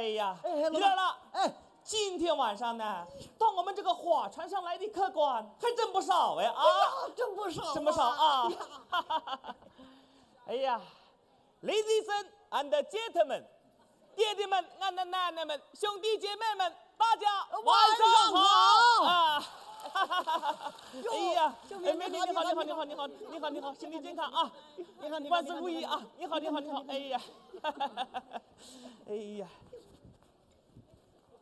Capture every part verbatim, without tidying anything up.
哎呀，哎，老大。李二了，哎，今天晚上呢，到我们这个花船上来的客官还真不少哎啊。哎呀，真不少啊。真不少啊。哎呀。哎呀，ladies and gentlemen，弟弟们、俺的奶奶们、兄弟姐妹们，大家晚上好。晚上好。啊。哎呀，哎，美女，你好，你好，你好，你好，你好，你好，身体健康啊。你好，你好，万事如意啊。你好，你好，你好。哎呀，哎呀，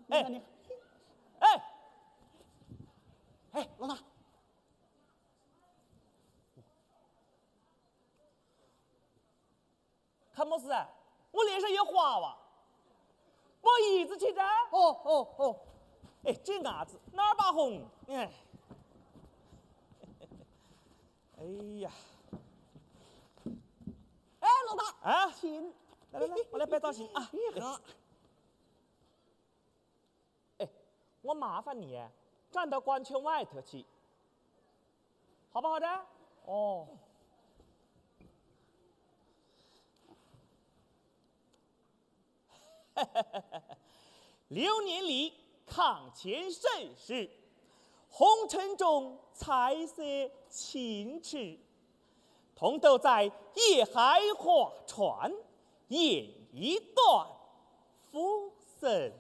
哎，哎，哎，老大。 看么事啊？我脸上有花哇？我椅子去的？哦，哦，哦。哎，这伢子哪儿把红？哎，哎呀，哎，老大，啊，请。来来来，我来摆造型啊。你好。 哎，我麻烦你，站到光圈外头去，好不好的？哦。流年里，康乾盛世，红尘中财色情痴，同都在夜海花船，演一段《浮生》。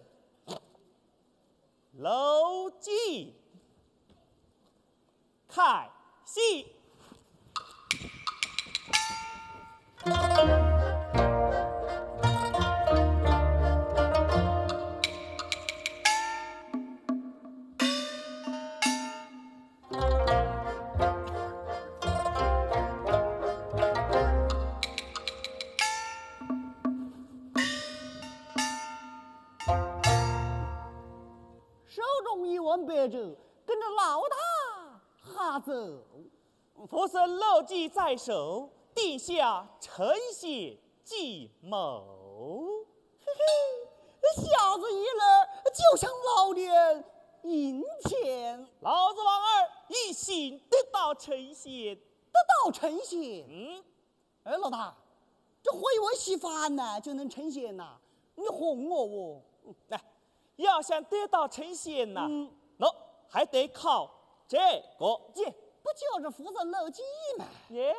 楼记，开戏。 手中一碗白酒，跟着老大喝酒。浮生楼记在手，定下成仙计谋。嘿嘿，小子一来就向老天迎接。老子王二一心得道成仙。得道成仙？嗯。 哎，老大，这还有稀饭呢，就能成仙呐？你哄我哦。哎，要想得道成仙呐，嗯。喏，还得靠这个。这不就是浮生楼记吗？耶，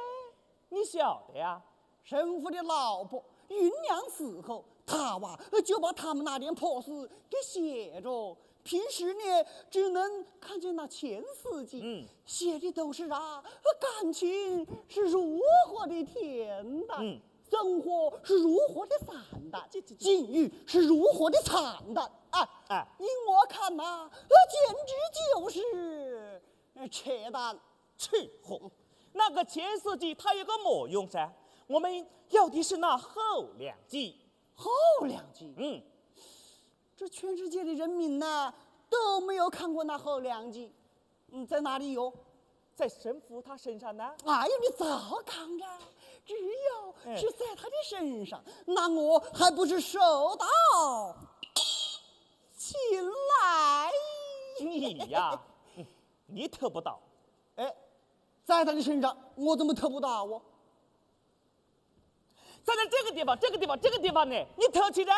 你晓得呀？神父的老婆芸娘死后，他哇，就把他们那点破事给写着。 平时呢，只能看见那前四句，嗯。写的都是啊，感情是如何的恬淡，嗯。生活是如何的惨淡，这，这，这。境遇是如何的惨淡。哎，哎。依我看呐，简直就是，呃，扯淡。吹红。那个前四句它有个毛用噻？我们要的是那后两句。后两句？嗯。 这全世界的人民呐，都没有看过那后两句。嗯，在哪里有？在神父他身上呢。哎呦，你早讲着，只要是在他的身上，哎。那我还不是手到擒来？你呀，你偷不到。哎，在他的身上，我怎么偷不到啊？ 在这个地方，这个地方，这个地方呢，你偷去的？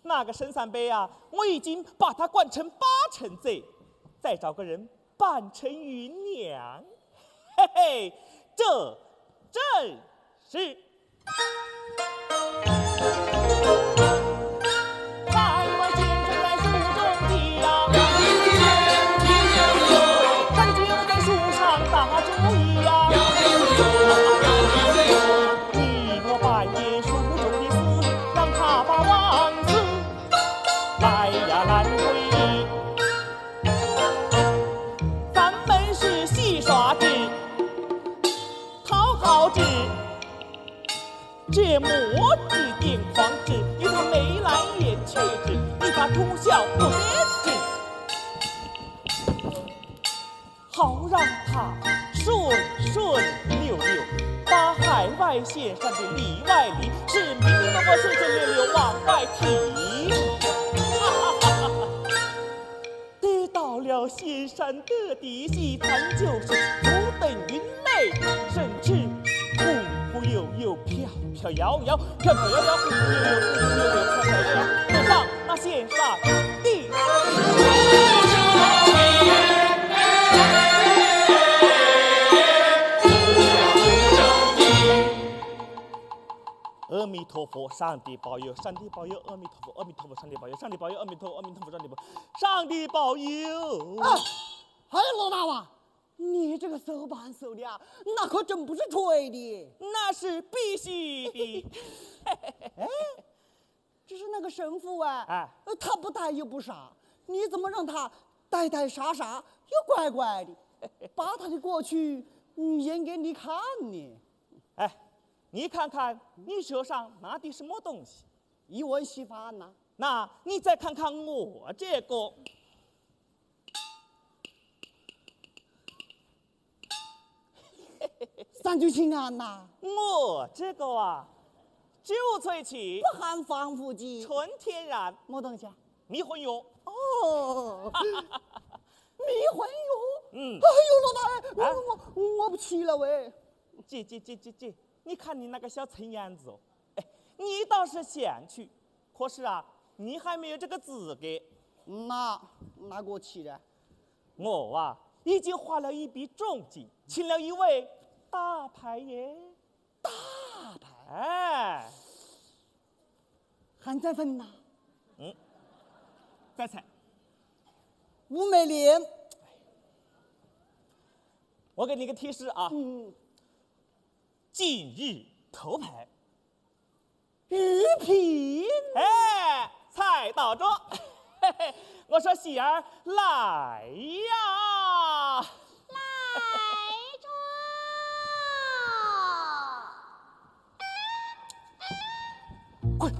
那个沈三杯啊，我已经把他灌成八成醉，再找个人扮成芸娘，嘿嘿，这正是。 这墨汁点黄汁，与他眉来眼去之，与他通宵不得之，好让他顺顺溜溜，把海外仙山的里外里，是明明白白顺顺溜溜往外提。得到了仙山的底细，咱就是不等云雷，甚至不忽悠悠，飘飘摇摇，飘飘摇摇，忽忽悠悠，忽忽悠悠，飘飘摇摇，走上那仙山的。阿弥陀佛，上帝保佑，上帝保佑，阿弥陀佛，阿弥陀佛，上帝保佑，上帝保佑，阿弥陀佛，阿弥陀佛，上帝保佑，上帝保佑。啊，还有罗大王，你这个手板手的啊，那可真不是吹的。那是必须的。哎，只是那个神父啊，哎。呃，他不呆也不傻，你怎么让他呆呆傻傻又乖乖的，把他的过去，嗯，演给你看呢？哎，你看看，你手上拿的什么东西？一碗稀饭呐。那你再看看我这个。三聚氰胺呐。我这个啊，酒醉气，不含防腐剂，纯天然。什么东西啊？迷魂药。哦，迷魂药。嗯。哎呦，老大，哎，我，啊？我，我，我不去了喂。这，这，这，这，这，你看你那个小陈样子哦，哎，你倒是想去，可是啊，你还没有这个资格。那，那我去了。我啊，已经花了一笔重金，请了一位大牌耶。大牌？哎。还在问呐？嗯，再猜。吴美莲。我给你个提示啊。嗯。今日头牌。 玉瓶。哎，猜到着。嘿嘿，我说喜儿来呀。来着。快。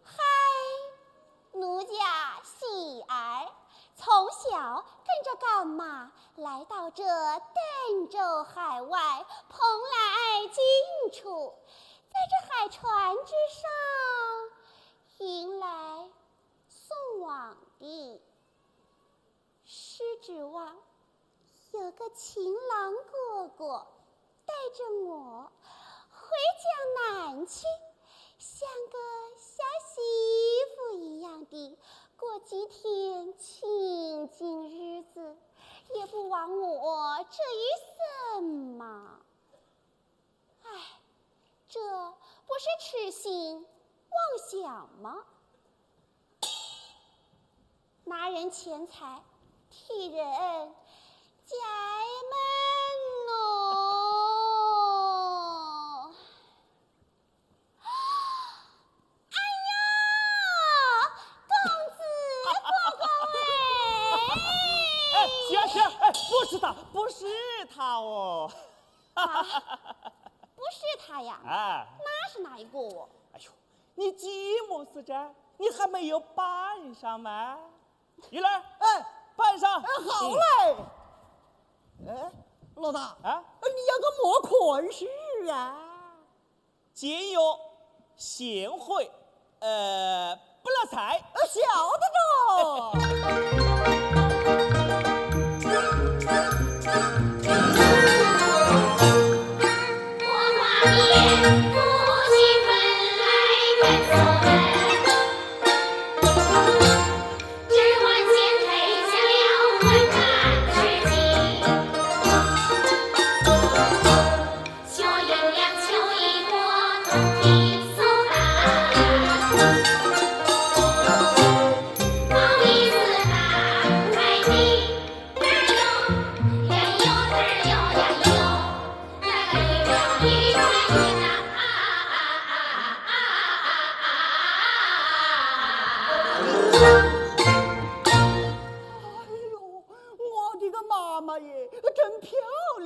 嗨，奴家喜儿，从小跟着干妈来到这儋州海外蓬莱尽处，在这海船之上迎来送往的。 是指望有个情郎哥哥带着我回江南去，像个小媳妇一样的过几天清静日子，也不枉我这一生嘛。 唉，这不是痴心妄想吗？拿人钱财，替人解闷哦。哎呀，公子哥哥哎！哎，行行，哎，不是他，不是他哦。 啊，不是他呀？哎。那是哪一个哦？哎呦，你寂寞死着，你还没有伴上吗？玉兰儿，哎，伴上。哎，好嘞。哎，老大，啊？你要个么款式啊？ 节约、贤惠，呃，不落财。呃，晓得着。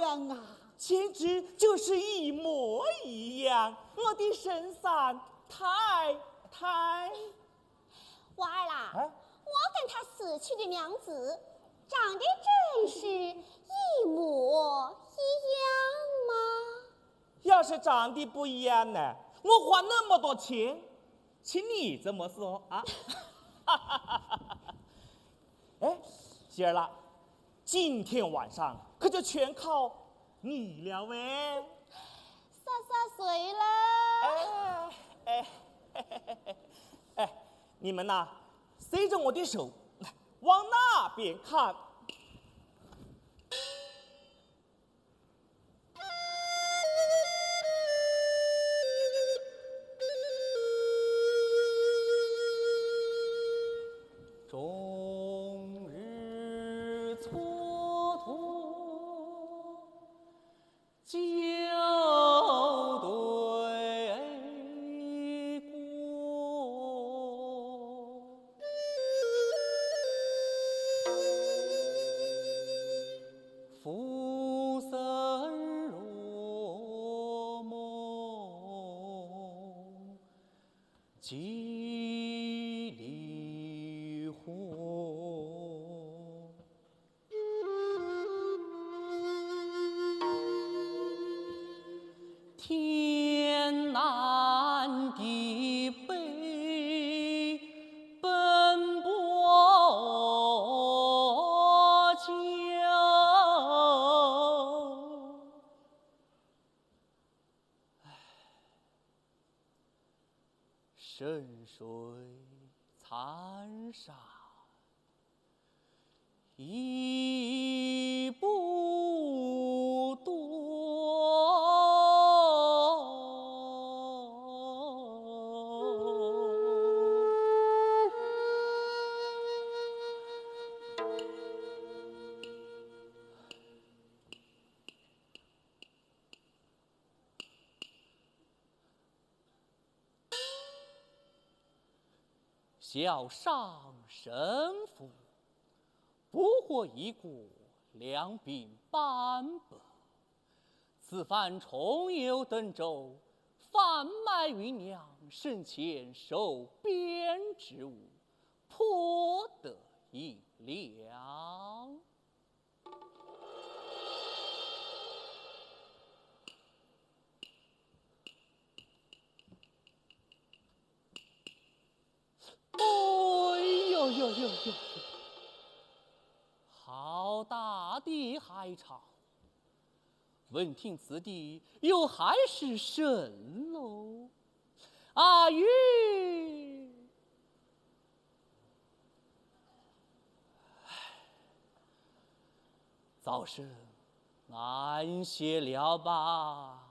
样啊，简直就是一模一样。我的神算太太，娃儿啦，哎，我跟他死去的娘子长得真是一模一样吗？要是长得不一样呢，我花那么多钱，请你怎么说啊？哎，喜儿啦，今天晚上可就全靠你了喂。算算谁了？哎哎哎，你们呐，随着我的手往那边看。终日蹉跎，校对过。浮生若梦，几里花。 天南地北奔波江。唉，山水残沙。 已不多。小上神父，不过一个两鬓斑白，此番重游登州，贩卖芸娘，身前手边之物，颇得一两。 哎呦呦呦呦呦！好大的海潮！闻听此地，又还是神喽？阿玉！唉，早生安歇了吧。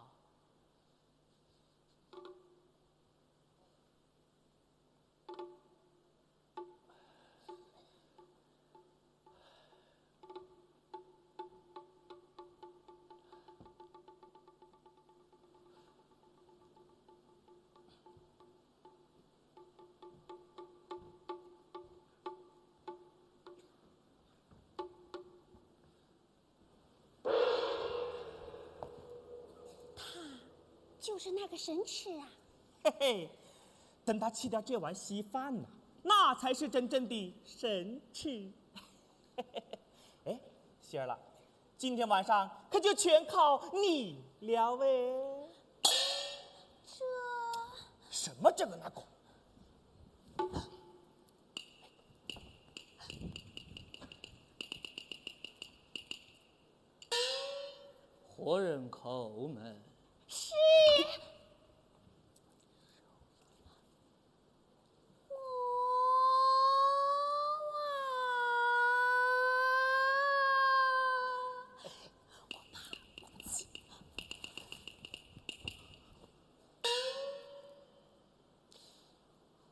他就是那个沈豉啊。嘿嘿，等他吃掉这碗稀饭呢，那才是真正的沈豉。哎，喜儿啦，今天晚上可就全靠你了喂。这什么这个那个？ 何人叩门？是我啊。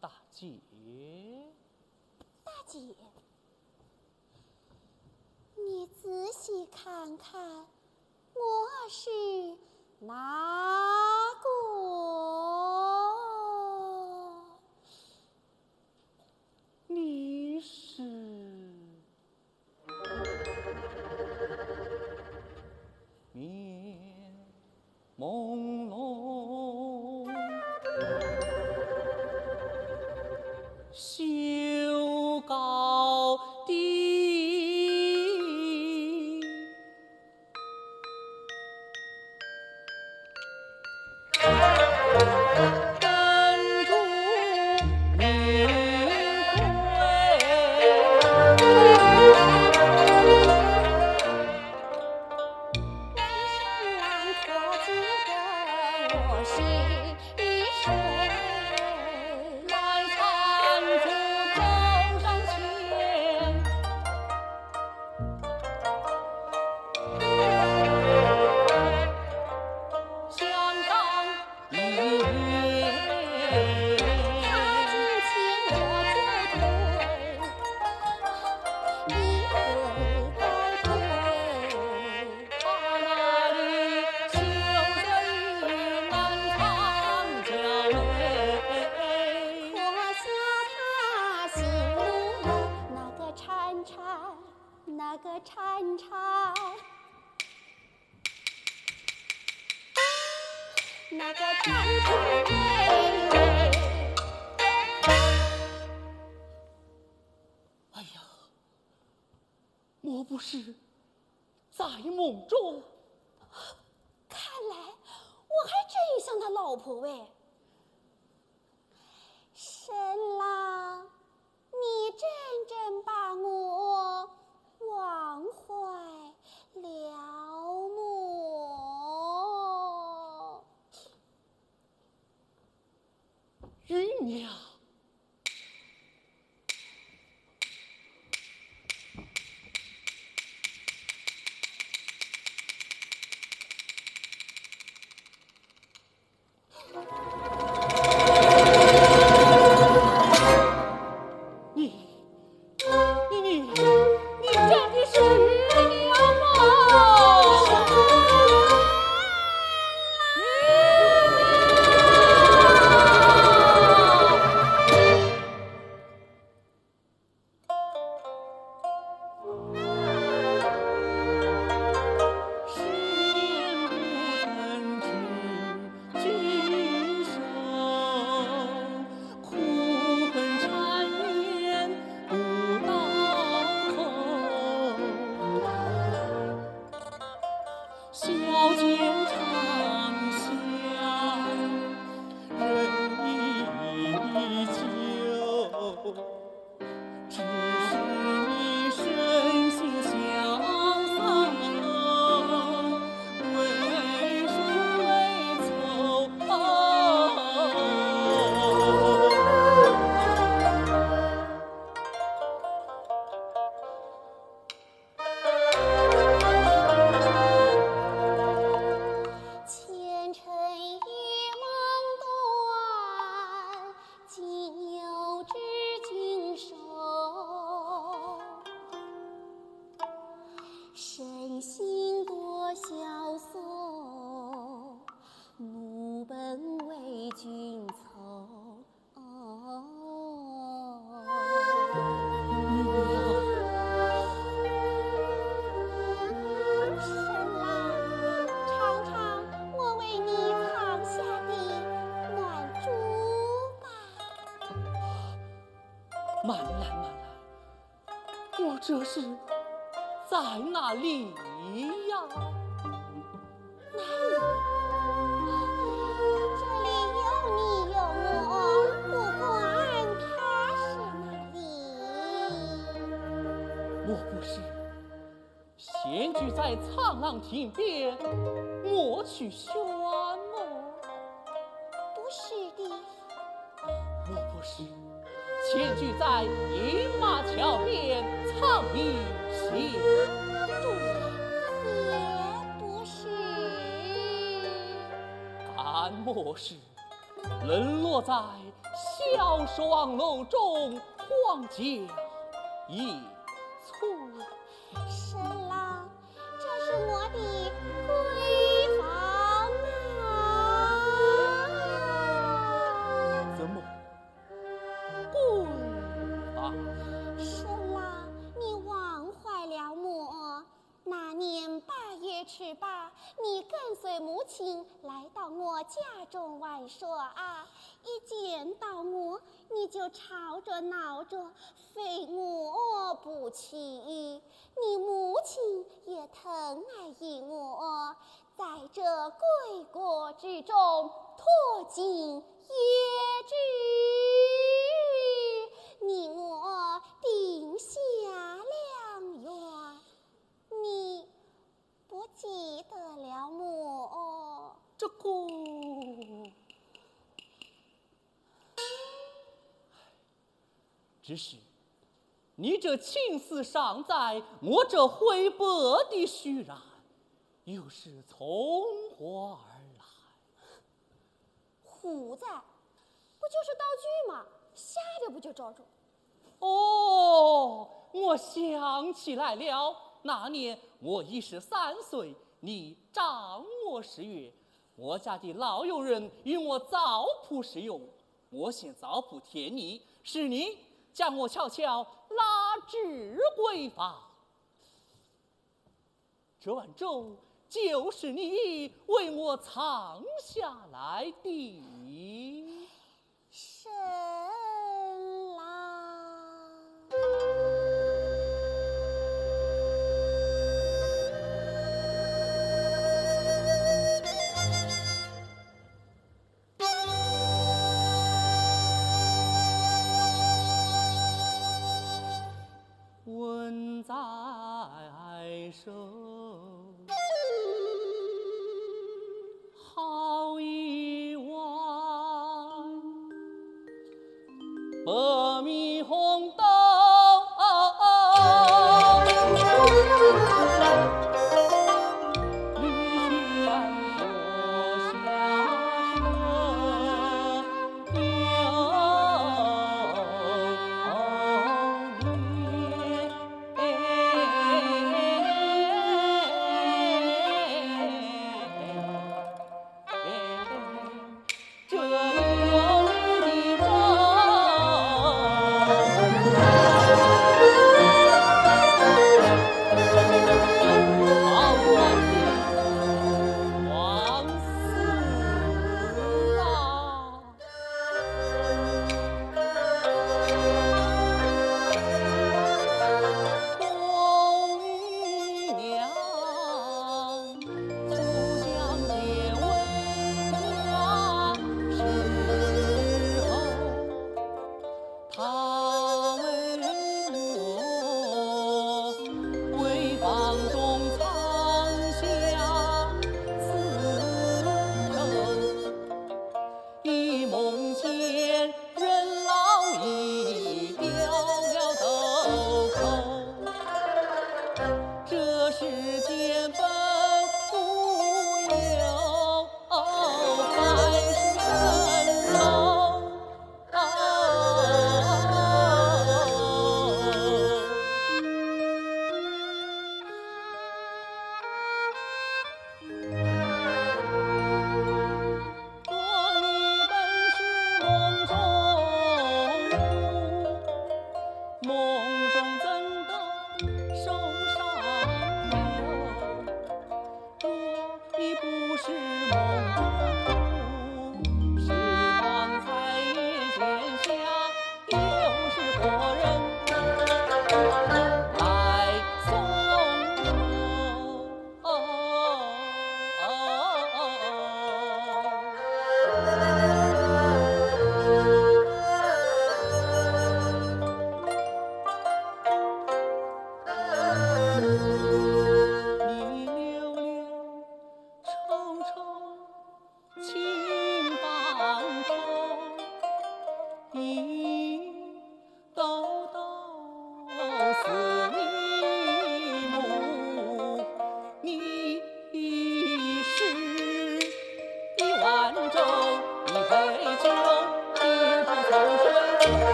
大姐。大姐，你仔细看看，我是哪个？你是？那个潺潺，那个潺潺。哎呀，莫不是在梦中？看来我还真像他老婆喂。沈郎，你真正把我忘怀了么？ 玉娘。你，你，你，你真的是玉娘吗？慢来，慢来，我这是在哪里呀？ 哪里？这里有你有我，不管他是哪里。莫不是闲居在沧浪亭边，我取轩么？不是的。莫不是 闲居在饮马桥边唱迷仙？也不是。敢莫是沦落在小楼中荒郊野村？沈郎，这是我的闺房啊。怎么 闺房？沈郎，你忘怀了么？那年八月初八，你跟随母亲来到我家中玩耍啊，一见到我，你就吵着闹着，非我不娶。你母亲也疼爱于我， 在这闺阁之中脱尽衣裳，你我定下良缘，你不记得了么？这个只是你这青丝尚在，我这灰白的须髯，又是从何而来？虎子，不就是道具吗？下来不就找着？哦，我想起来了，那年我已十三岁，你长我十月，我家的老佣人与我造铺使用，我先造铺添你，是你将我悄悄拉至闺房。这碗粥就是你为我藏下来的。 沈郎。问在 手，好一碗白米红豆。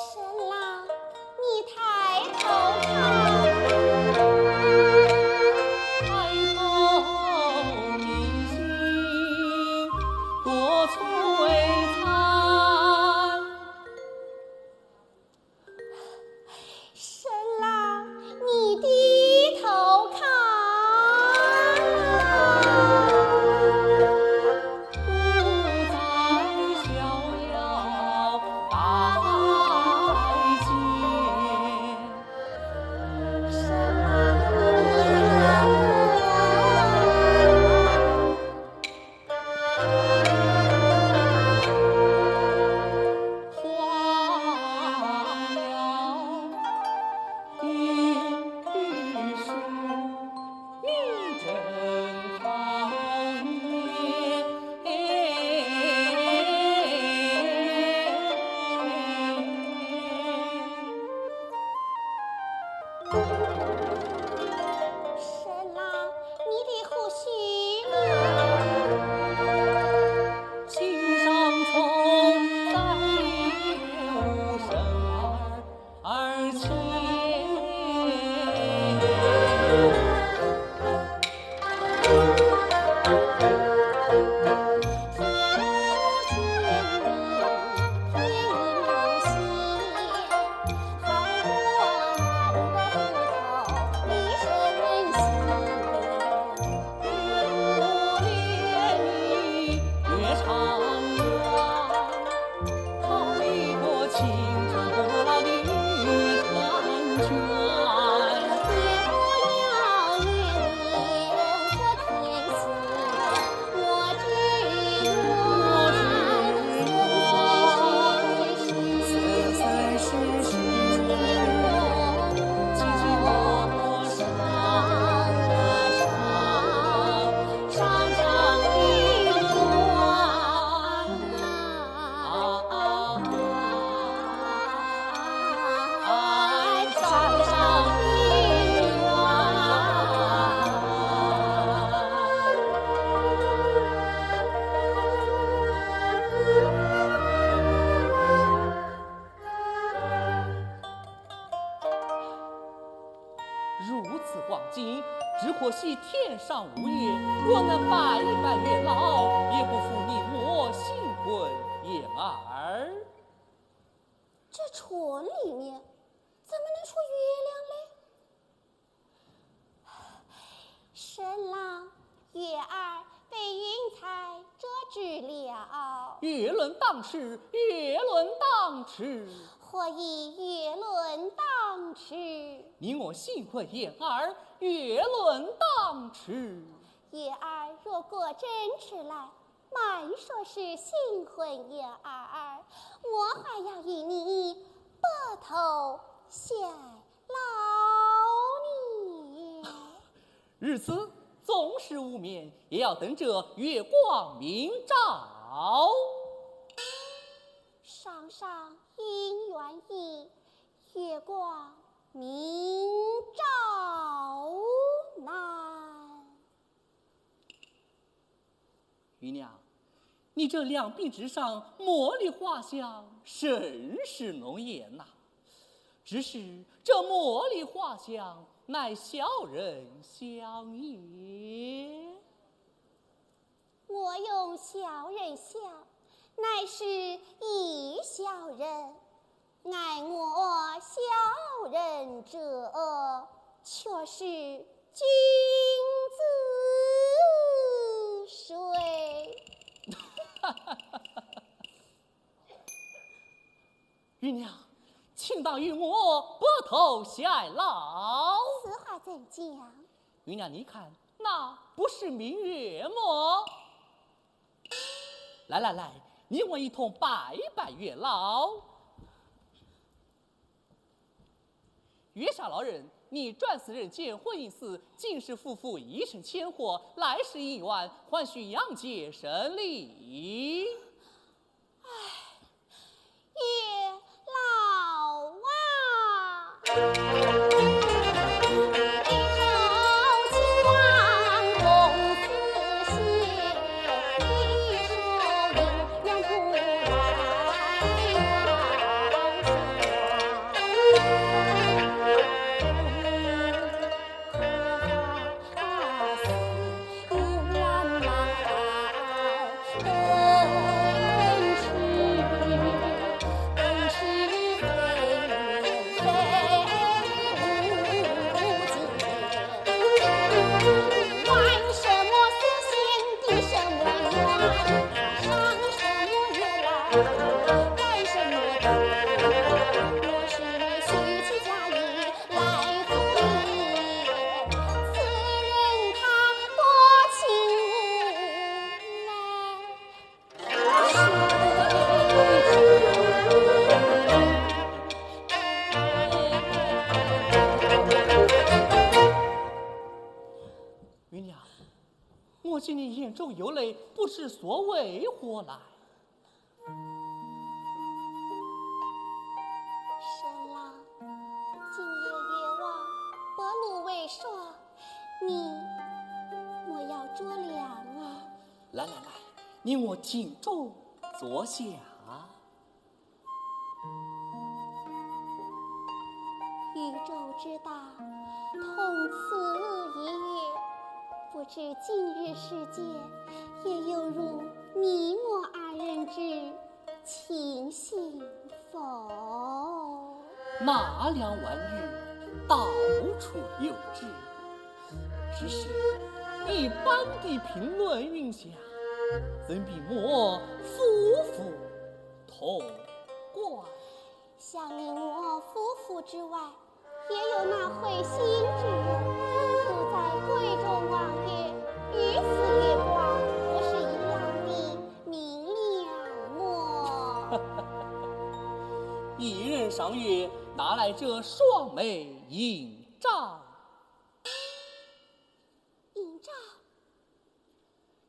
沈郎，你抬头看。沈郎，你低头看。沈郎，你的呼吸呢？如此光景，只可惜天上无月，若能拜一拜月老，也不负你我新婚燕尔。这船里面怎么能出月亮嘞？沈郎，月儿被云彩遮住了。月轮当去，月轮当去。 何以月轮当去？你我新婚燕尔，月轮当去。月儿若果真出来，满说是新婚燕尔，我还要与你白头偕老呢。如此，纵使无面，也要等这月光明照。 上上姻缘意，月光明照难。姨娘，你这两鬓之上，茉莉花香，甚是浓艳呐。只是这茉莉花香，乃小人香也。 我用小人香，乃是一小人，爱我小人者，却是君子谁？姨娘，请当与我白头偕老。此话怎讲？姨娘，你看，那不是明月么？来来来，与我一同拜拜月老。月下老人，你转世人间婚姻事，今世夫妇一生牵挂，来世姻缘，还需阳间成礼。唉，月老啊！姨娘，我见你眼中有泪，不知所为何来？沈郎，今夜月望白露为霜，你莫要着凉啊。来来来，与我近中坐下。 宇宙之大，同此一月，不知今日世界，也有如你我二人之情形否？纳凉玩雨，到处有之。只是一般的评论云霞，怎比我夫妇痛快？ 想你我夫妇之外，也有那慧心之人，独在闺中望月，与此月光，不是一样的明亮么？一人赏月，拿来这双枚印章。印章？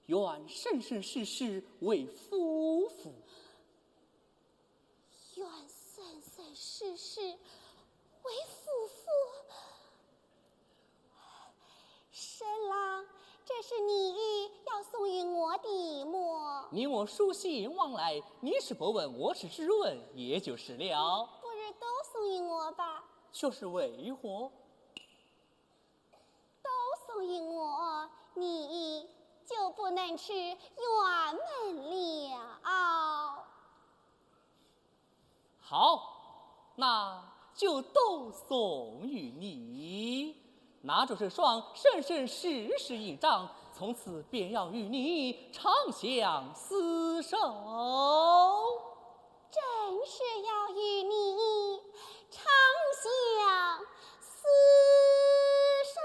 愿生生世世为夫妇。 愿生生世世为夫妇。沈郎，这是你意要送与我的么？你我书信往来，你是不问，我是只问，也就是了。不如都送与我吧。却是为何？ 都送与我，你就不能吃辕门了。好，那就都送与你。拿着这双生生世世印章，从此便要与你长相厮守。 真是要与你长相厮守。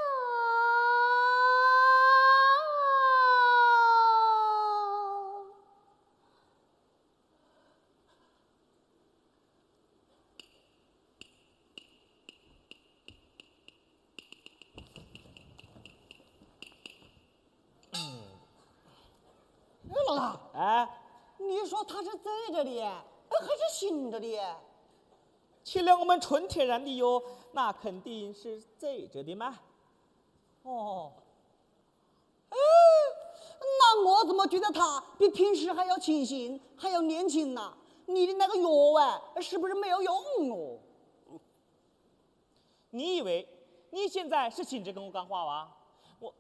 哎，老大，哎，你说他是醉着的，哎，还是醒着的？吃了我们纯天然的药，那肯定是醉着的嘛。哦，哎，那我怎么觉得他比平时还要清醒，还要年轻呢？你的那个药丸是不是没有用哦？你以为你现在是醒着跟我讲话哇？我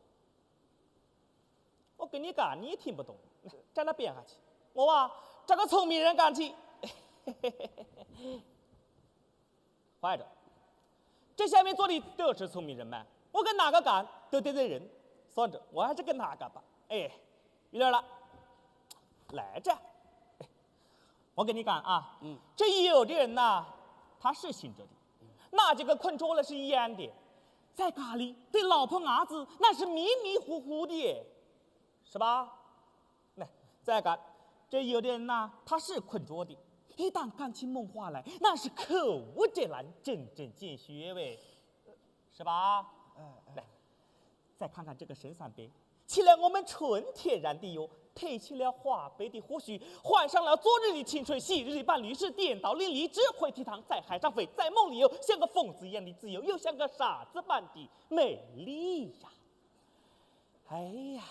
我跟你讲，你也听不懂，站到边上去。我啊，这个聪明人干起。坏着，这下面坐的都是聪明人嘛，我跟哪个干都得罪人。算着，我还是跟他干吧。哎，有点了，来着。哎，我跟你讲啊，嗯，这有的人呐，他是醒着的，那就跟困着了是一样的，在家里对老婆伢子那是迷迷糊糊的，是吧？那再看，这有的人呐，他是困着的，一旦讲起梦话来，那是口无遮拦，针针见血喂，是吧？哎，哎。来，再看看这个沈三杯，起来我们纯天然的哟，褪去了花白的胡须，换上了昨日的青春，昔日的伴侣，是颠倒淋漓，只会提汤在海上飞，在梦里哟，像个疯子一样的自由，又像个傻子般的美丽呀。哎呀，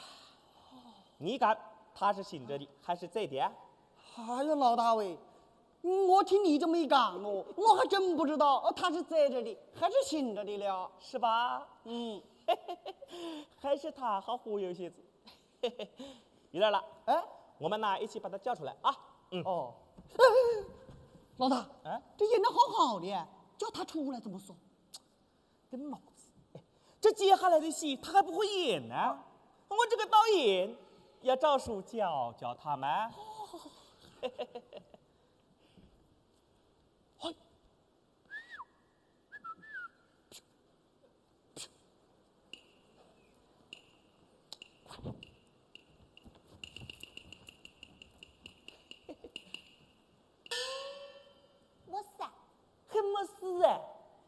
你讲他是醒着的还是醉的？哎呀，老大喂，我听你这么一讲哦，我还真不知道，哦，他是醉着的还是醒着的了。是吧？嗯。还是他好忽悠些子。有点了，哎，我们呐，一起把他叫出来啊。嗯。哦。哎，老大，哎？这演得好好的，叫他出来怎么说？跟脑子，哎，这接下来的戏他还不会演呢，我这个导演要照书教教他们。嘿。没事啊。还没事啊，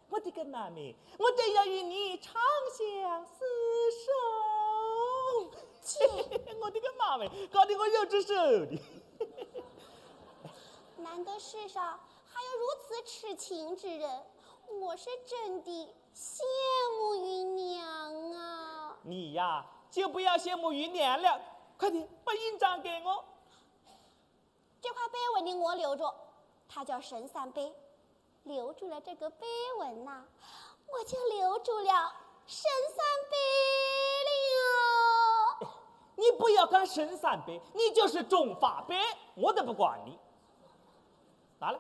我的个妈咪，我正要与你长相厮守。切。我的个妈咪，搞得我有只手的。难得世上还有如此痴情之人，我是真的羡慕于娘啊。你呀，就不要羡慕于娘了，快点把印章给我。这块碑文你我留着，它叫沈三碑。留住了这个碑文呐，我就留住了沈三碑了。你不要讲沈三碑，你就是钟发碑，我都不管你。拿来，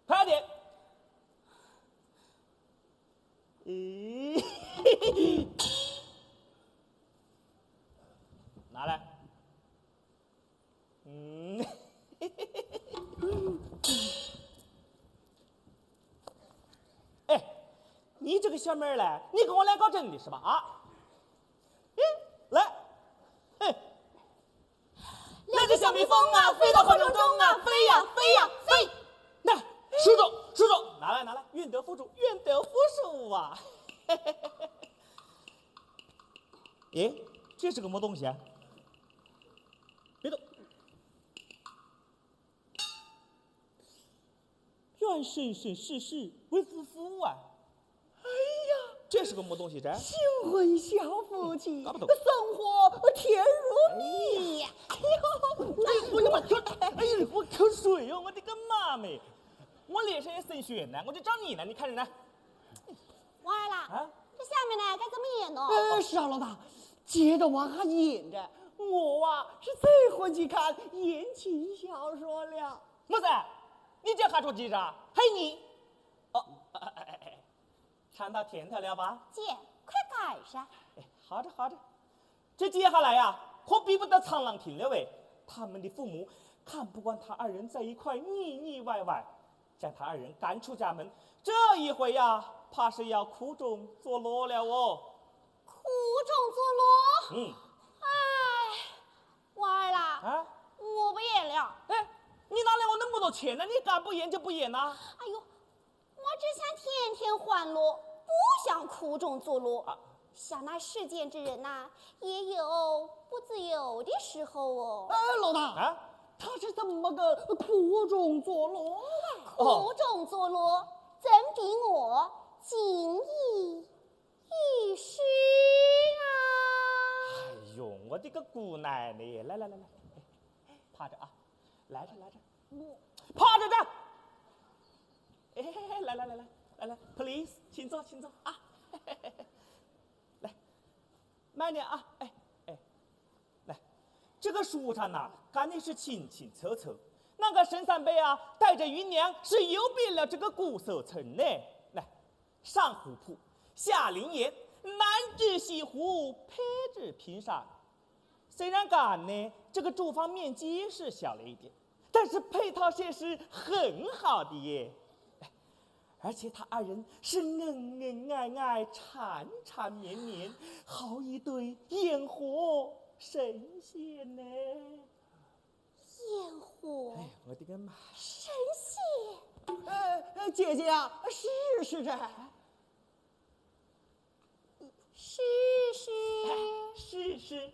快点。咦，拿来。嗯。哎，你这个小妹儿嘞，你跟我来搞真的是吧？啊？哎，来，哎。两只小蜜蜂啊，飞到火中中啊，飞呀，飞呀，飞。那，书中，书中，拿来，拿来，愿得福珠，愿得福珠啊。哎，这是个么东西啊？别动。愿生生世世为夫妇啊！哎呀，这是个么东西？这新婚小夫妻，搞不懂。生活甜如蜜呀！哎呦，哎呦，我的妈！哎呦，我口水哟！我的个妈咪！我脸上也生血呢，我就找你呢，你看着呢。王二啦，啊？这下面呢该怎么演呢？呃，是啊，老大，接着往下演着。我啊是最欢喜看言情小说了。么子，你这还着急啥？嘿你！哦，哎哎哎哎，尝到甜头了吧？姐，快赶上。哎，好着好着。 这接下来呀，可比不得沧浪亭了喂。他们的父母看不惯他二人在一块腻腻歪歪，将他二人赶出家门。这一回呀，怕是要苦中作乐了哦。苦中作乐？嗯。哎，王二啦，啊？我不演了。哎，你拿了我那么多钱呢，你敢不演就不演呐？哎呦， 我只想天天欢乐，不想苦中作乐。啊。想那世间之人呐，也有不自由的时候哦。哎，老大，啊？他是怎么个苦中作乐啊？哦。苦中作乐，怎比我锦衣玉食啊？哎呦，我的个姑奶奶！来来来来，趴着啊，来着来着。 趴着站。哎，来来来来来来，please，请坐，请坐啊。来，慢点啊，哎哎，来，这个书上呐，讲的是清清楚楚，那个沈三伯啊，带着芸娘是游遍了这个古时候城呢。来，上户部，下临沂，南至西湖，北至平沙。虽然讲呢，这个住房面积是小了一点，但是配套设施很好的耶。哎，而且他二人是恩恩爱爱、缠缠绵绵，好一对烟火神仙呢。烟火哎，我的个妈！神仙，呃，呃，姐姐啊，是是这，是是。是是。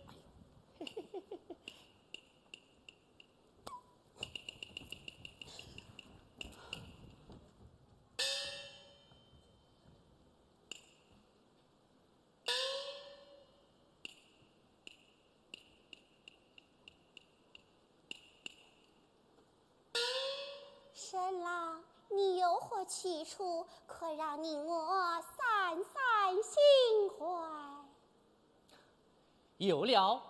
沈郎，你有何去处？可让你我散散心怀。有了，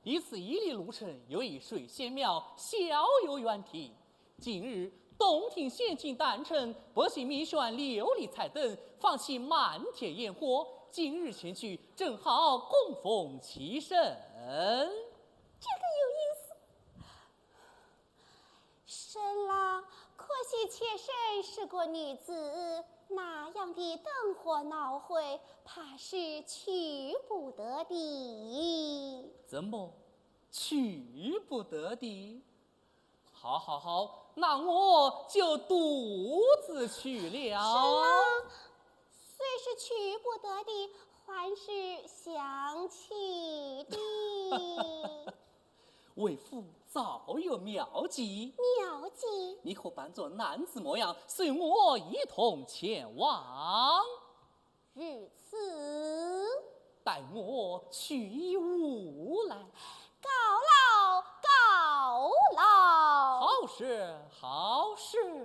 一十一里路程有一水仙庙，小有远听。今日洞庭仙境诞辰，百姓们选琉璃彩灯，放起满天烟火。今日前去，正好供奉其神。这个有意思。沈郎，可惜妾身是个女子，那样的灯火闹会，怕是去不得的。怎么，去不得的？好好好，那我就独自去了。沈郎，虽是去不得的，还是想去的。为父早有妙计，妙计你可扮作男子模样，随我一同前往。如此，待我取衣物来。告老，告老。好是好是。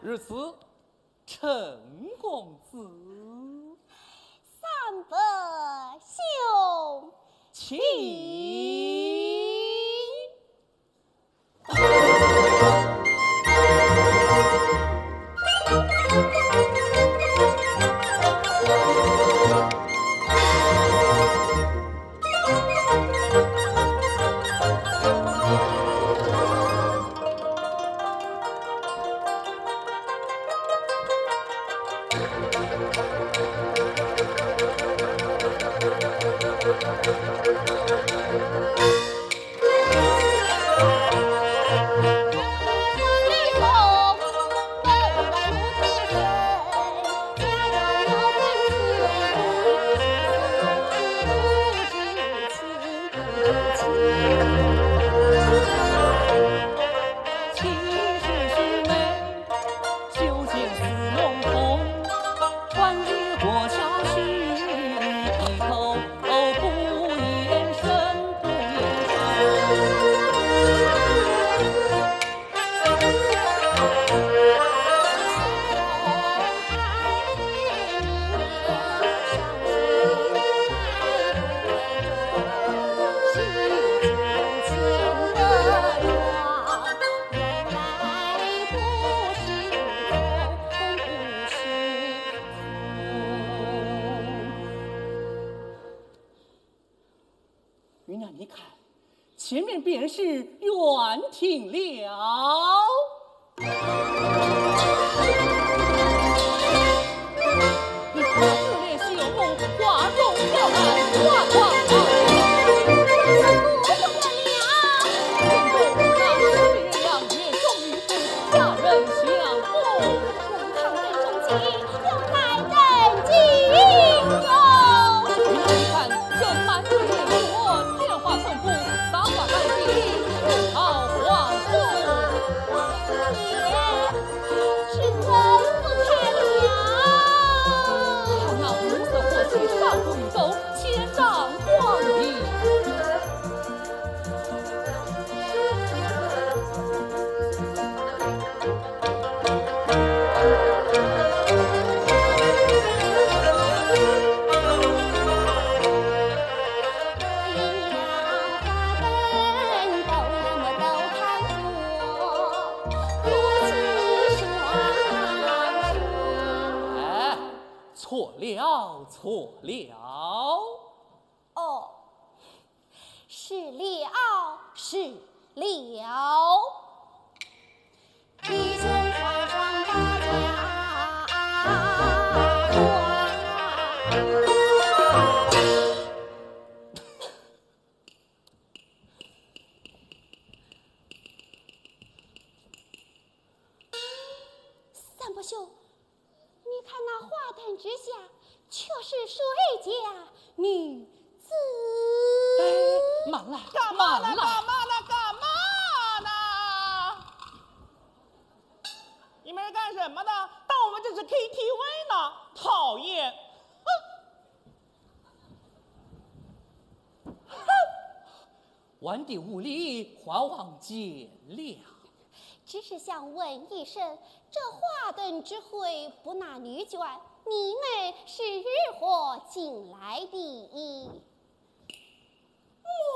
如此，陈公子，三伯兄，请。前面便是园亭了。你看，这里是有风，花中飘满花团。不得了！天中那月亮，月中明珠，佳人相逢。 我们唱灯重情，又在等金钟。你看，这满园烟火，天花凤舞，赏花看星，不讨黄昏。姑爷，这怎不看了？看那五色火旗，上空一勾，千丈光影。 哎，错了，错了。 哦，是了，是了。三伯兄， 你看那花灯之下，却是谁家女子？哎，慢来，干嘛呢？慢来。干嘛呢？干嘛呢？你们是干什么的？当我们这是K T V呢？讨厌！哼！哼！玩的无礼，还望见谅。 只是想问一声，这花灯之会不纳女眷，你们是如何进来的？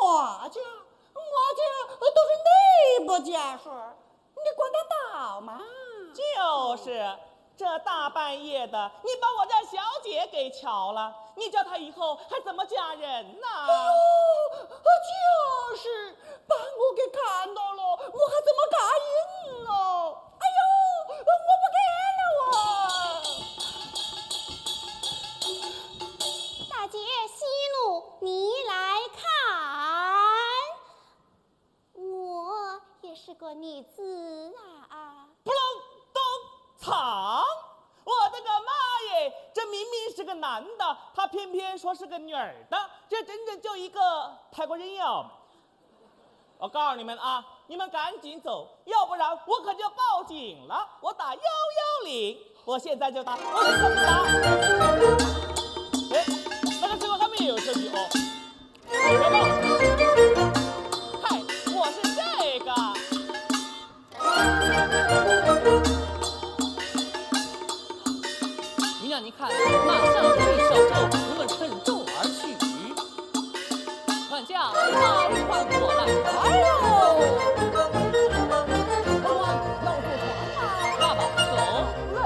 我家，我家都是你不解释，你管得到吗？就是，这大半夜的，你把我家小姐给巧了，你叫她以后还怎么嫁人呢？哎呦，就是，把我给看到了，我还怎么答应呢？哎呦，我不干了我！大姐息怒，你来看，我也是个女子啊。扑隆咚，嚓！我的个妈耶！这明明是个男的，他偏偏说是个女儿的，这真正就一个泰国人妖。 我告诉你们啊，你们赶紧走，要不然我可就报警了。我打幺幺零，我现在就打，我现在就打。哎，那个时候还没有手机哦。有没有？嗨，我是这个。 你让你看，那下午一小舟，我们乘舟而去。船家，快快过来！哎呦，要坐船了。爸爸，走。哎。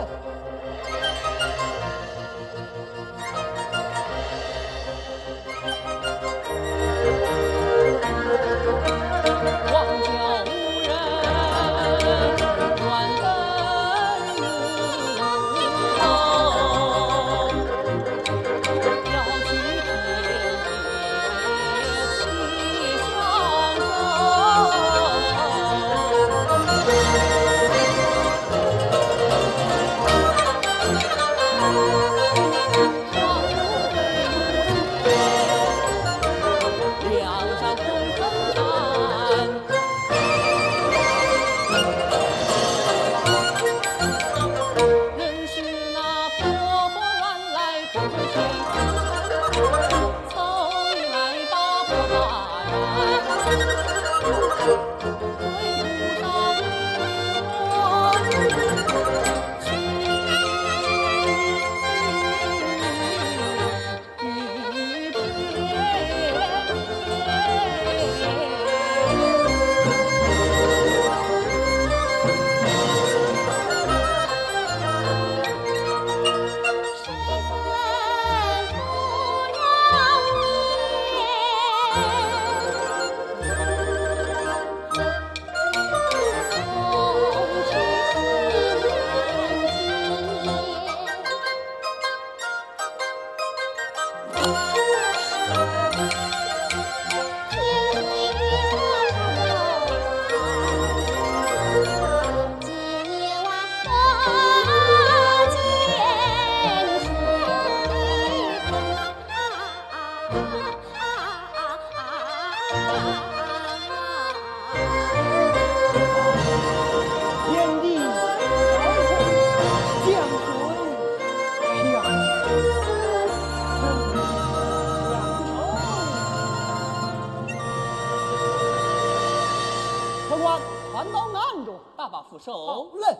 搬到案中，大打出手。好嘞。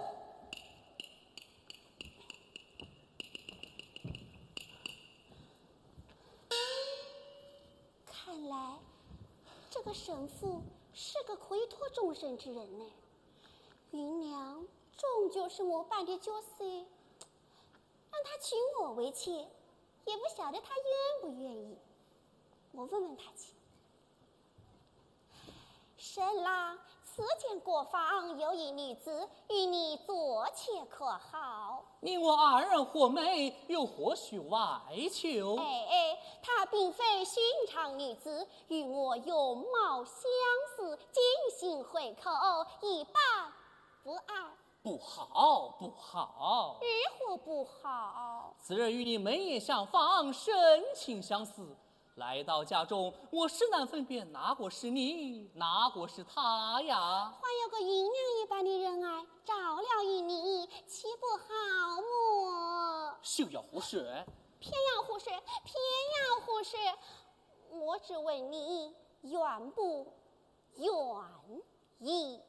看来，这个神父是个可以托终身之人呢。云娘终究是我班的角色，让她娶我为妻，也不晓得她愿不愿意。我问问她去。 沈郎，此间过访有一女子，与你做妾可好？你我二人和美，又何须外求？哎哎，她并非寻常女子，与我容貌相似，金星会口，一般不二。不好，不好。如何不好？此人与你眉眼相仿，身形相似， 来到家中，我实难分辨哪个是你，哪个是她呀。还有个云娘一般的人儿，着了于你，岂不好么？休要胡说。偏要胡说，偏要胡说。我只问你，愿不愿意？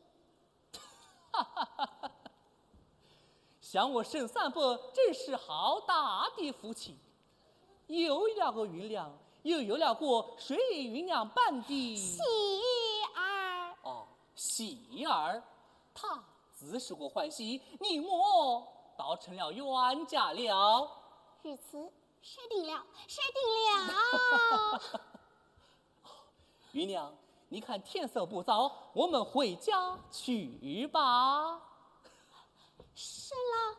像我沈三伯真是好大的福气，有了个云娘，又有了个水云娘般的喜儿。哦，喜儿，她自是个欢喜，你我倒成了冤家了。如此，说定了，说定了。 云娘，你看天色不早，我们回家去吧。沈郎，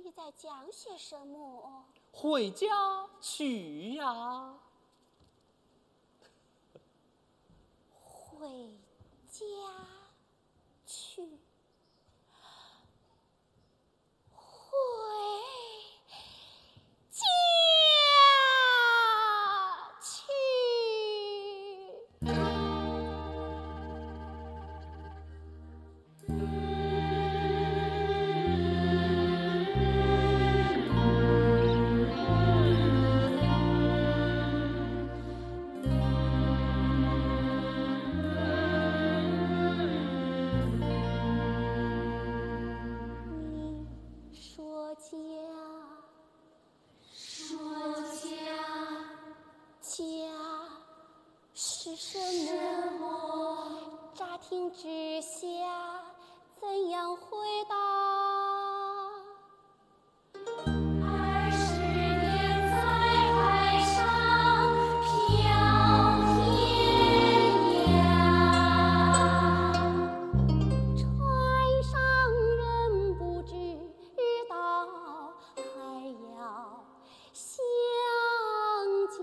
你在讲些什么？回家去呀。回家去。 回家去。 你说家，说家，家是什么？什么？乍听之下，怎样回答？ 二十年在海上漂天涯，船上人不知道还要想家。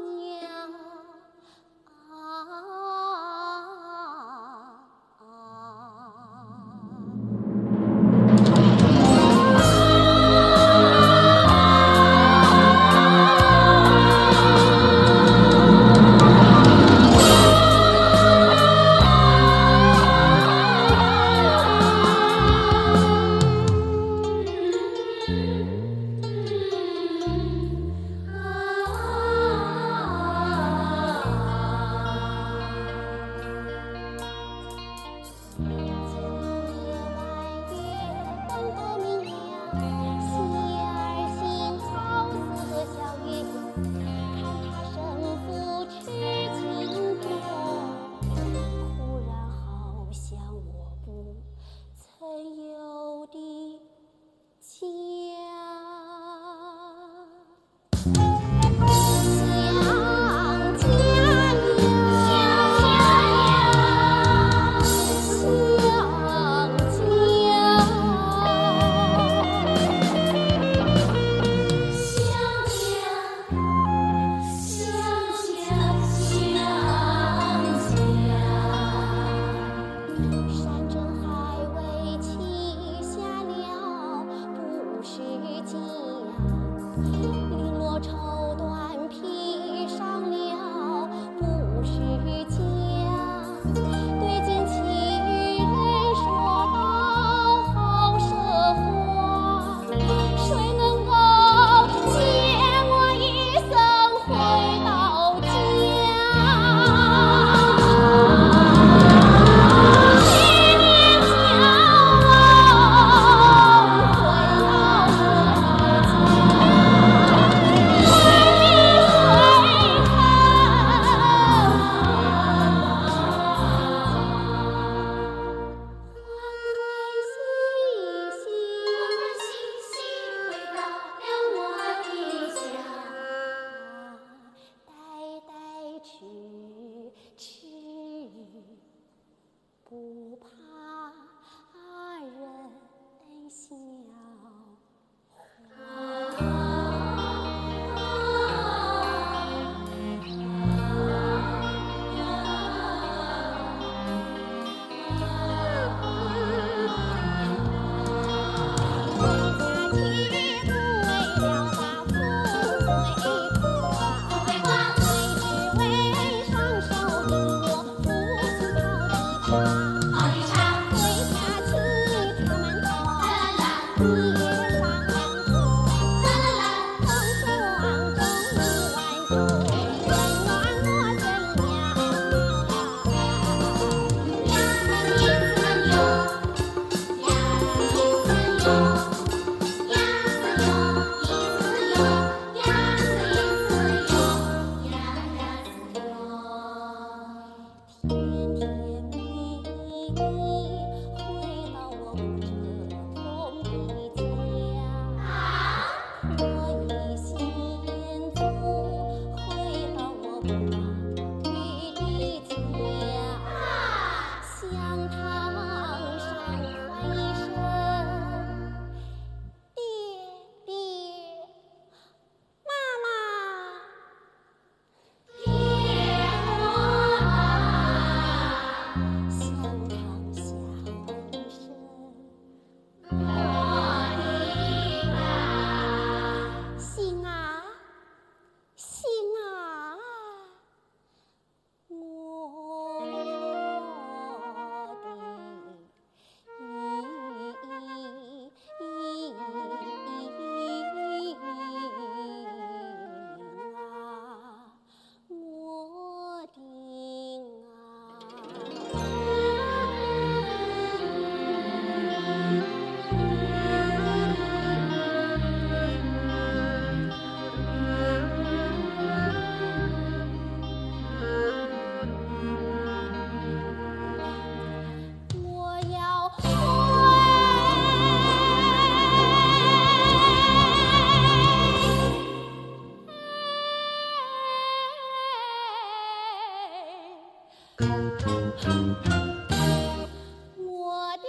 我的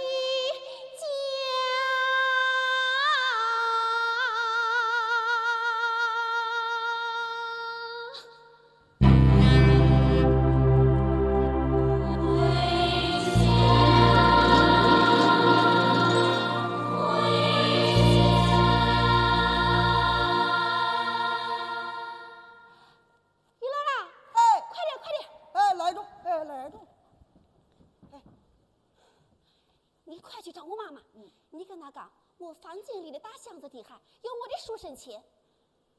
家。于老大，哎，快点，快点！哎，来着，哎，来着。哎，你快去找我妈妈，嗯，你跟她讲，我房间里的大箱子底下有我的书生钱，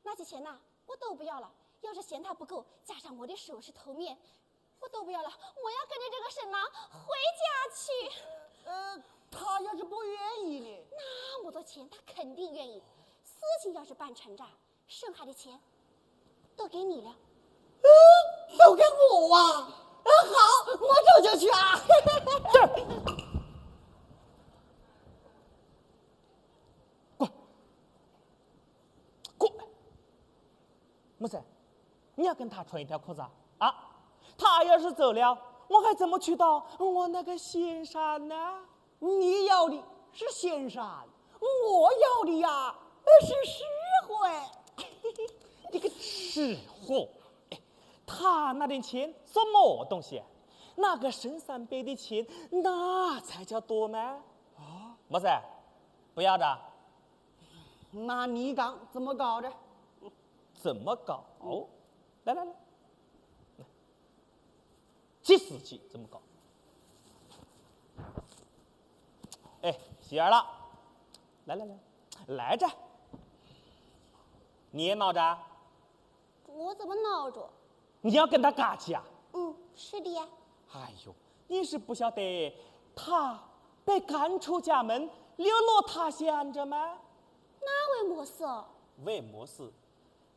那些钱呐，我都不要了。要是嫌她不够，加上我的首饰头面，我都不要了。我要跟着这个沈郎回家去。呃，她要是不愿意呢？那么多钱，她肯定愿意。事情要是办成这，剩下的钱都给你了。呃，都给我啊？呃，好，我这就去啊。这儿，过来，过来。木子，你要跟他穿一条裤子啊？啊，他要是走了，我还怎么娶到我那个仙山呢？你要的是仙山，我要的呀，呃，是实惠。你个吃货！哎，他那点钱算么东西？那个沈三伯的钱，那才叫多嘛！啊，木子，不要的。那你讲怎么搞的？怎么搞？来来来，来，这事情怎么搞？哎，喜儿了，来来来，来着。你也闹着？我怎么闹着？你要跟他打架？嗯，是的呀。哎呦，你是不晓得他被赶出家门，流落他乡着吗？那为么事？为么事？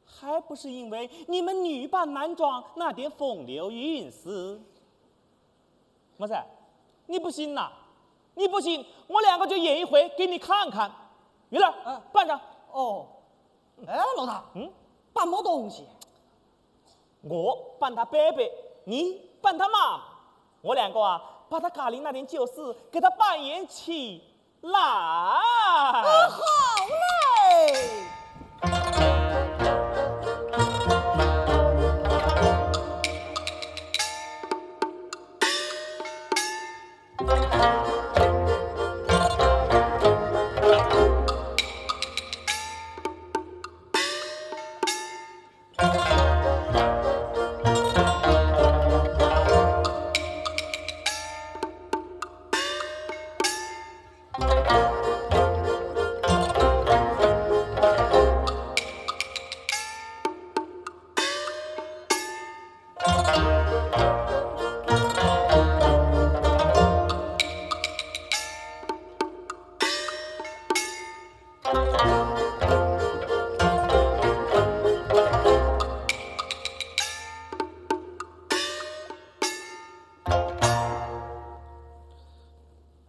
还不是因为你们女扮男装那点风流韵事。木子，你不信呐？你不信，我两个就演一回给你看看。云儿，啊，扮上。哦，哎，老大，嗯，扮么东西？我扮他伯伯，你扮他妈妈，我两个啊，把他家里那点旧事给他扮演起来。啊，好嘞！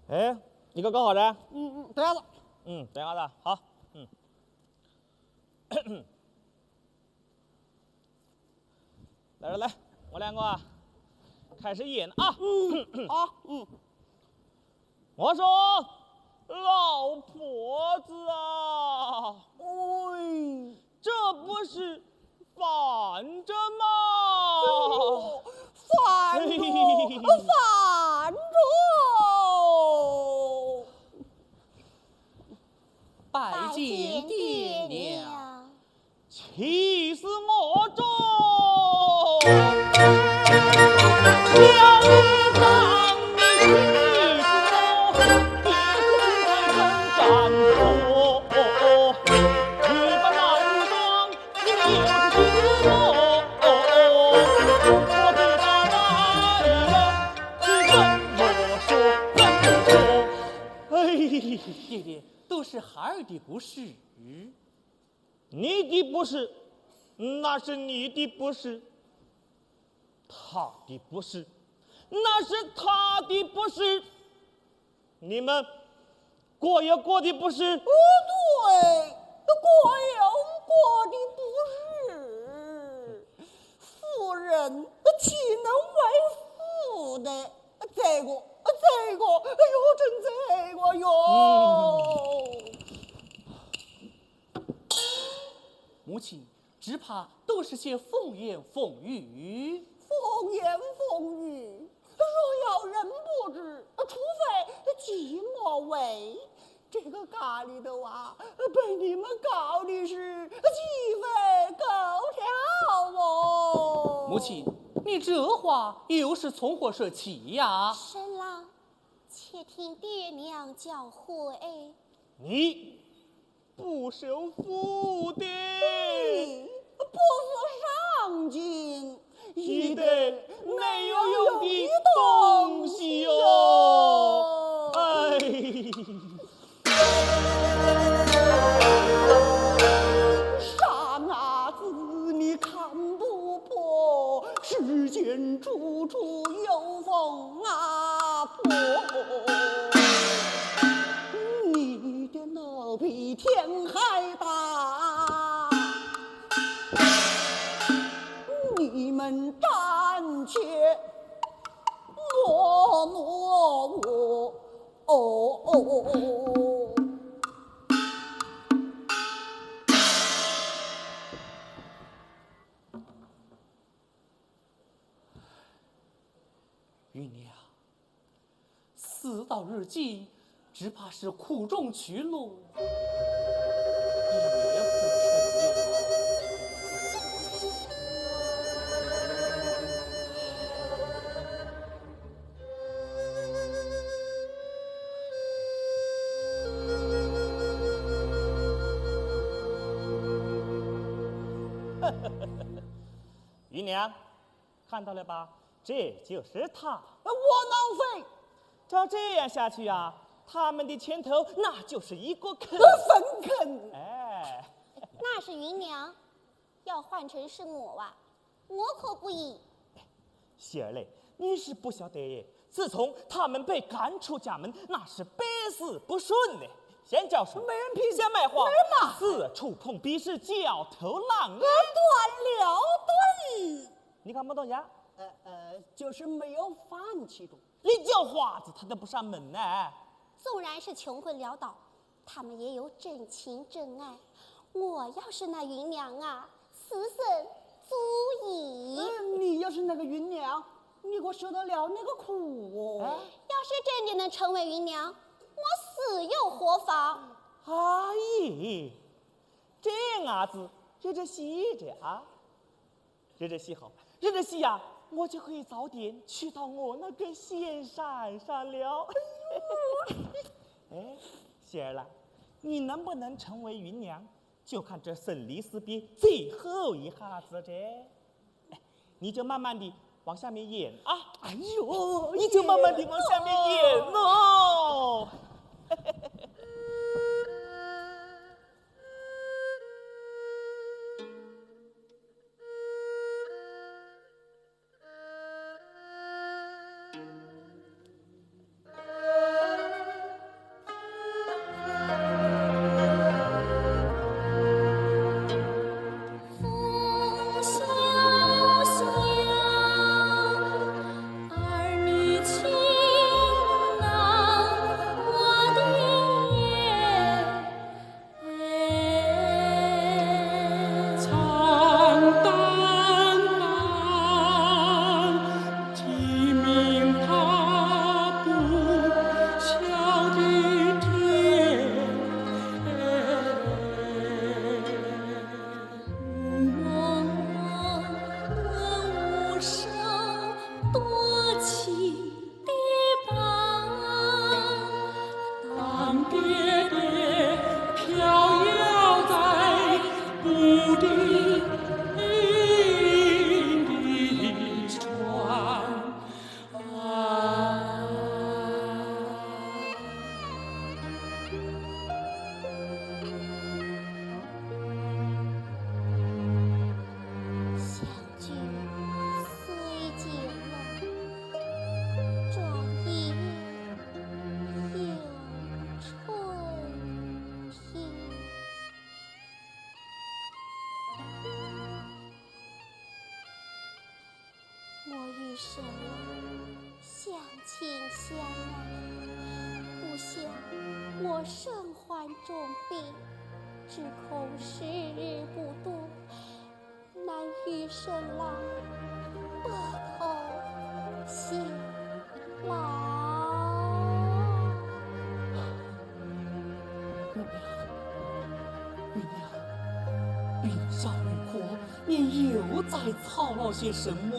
哎，你给我搞好的？嗯嗯，等下子。嗯，等下子，好。嗯。来来来，我两个啊，开始演啊。嗯，好，嗯。我说，老婆子啊，哎，这不是烦着吗？哦，烦着，哎，烦着。拜见爹娘。 气死我中！哎，爹爹，都是孩儿的不是。 你的不是，那是你的不是，他的不是，那是他的不是。你们各有各的不是。不对，各有各的不是。妇人岂能为妇的？这个，这个，哎呦，真这个哟。母亲，只怕都是些风言风语。风言风语，若要人不知，除非己莫为。这个家里头啊，被你们搞的是鸡飞狗跳哦。母亲，你这话又是从何说起呀？沈郎，且听爹娘教诲。你不守妇德。你不负赏金，一堆没有用的东西哟。哎。傻伢子，你看不破，世间处处有风啊波。你的那比天还大，你们暂且莫怒我。哦哦哦。云娘，事到如今，只怕是苦中取乐，也不成了。云娘，看到了吧？这就是他。呃，窝囊废！照这样下去啊，他们的前头那就是一个坑。呃，粪坑！哎。那是云娘，要换成是我啊，我可不依。喜儿嘞，你是不晓得耶，自从他们被赶出家门，那是百事不顺呢。先叫什么？没人批，先卖画，没人骂。四处碰壁，是焦头烂额。呃，断了盾。你看不懂呀？呃，呃，就是没有饭吃的。你叫花子，他都不上门呢。纵然是穷困潦倒，他们也有真情真爱。我要是那云娘啊，此生足矣。呃，你要是那个云娘，你可受得了那个苦哦。哎。要是真的能成为云娘，我死又何妨？哎，这伢子有点稀奇啊。 日日喜好，日日喜呀，我就可以早点娶到我那个仙山上了。哎，喜儿啦，你能不能成为云娘，就看这生离死别最后一下子这。哎，你就慢慢地往下面演啊。哎呦，你就慢慢地往下面演哦。丁香啊，不想我身患重病，只恐时日不多，难与沈郎白头偕老。玉娘，玉娘，闭上眼眶，你又在操劳些什么？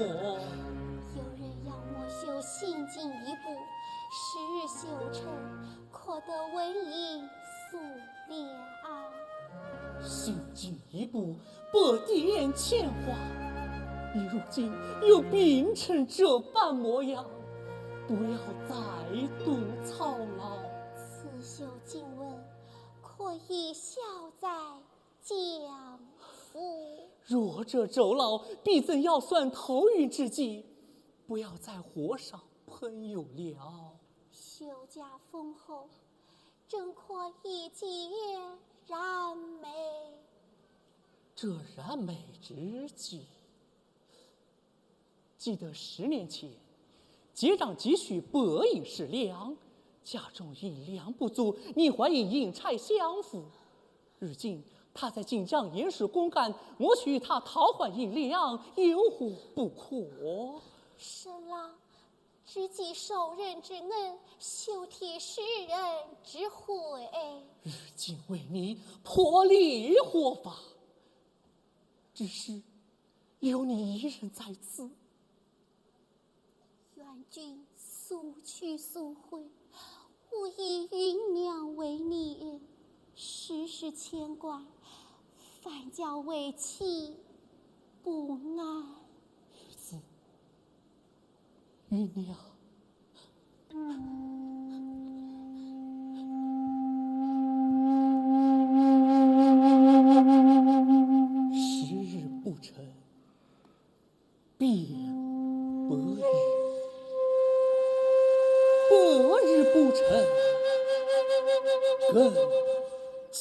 有人要我绣信进一步，时日修成，可得纹银数两。信进一步，百点钱花。你如今又病成这般模样，不要再多操劳。刺绣经文，可以消灾降福。若这周劳必怎要算头晕之际，不要再和尚朋友了。休假丰厚，正可以解燃眉。这燃眉之计，记得十年前，结账急需百银十两，家中银两不足，你还以银钗相付。如今他在锦江盐署公干，我去与他讨还银两，有何不可？沈郎，知己受人之恩，休替世人之悔。如今为你薄礼何妨？只是留你一人在此。愿君速去速回，我以玉娘为你，时时牵挂，反叫为妻不安。玉娘，时日不成，便百日；百日不成，更千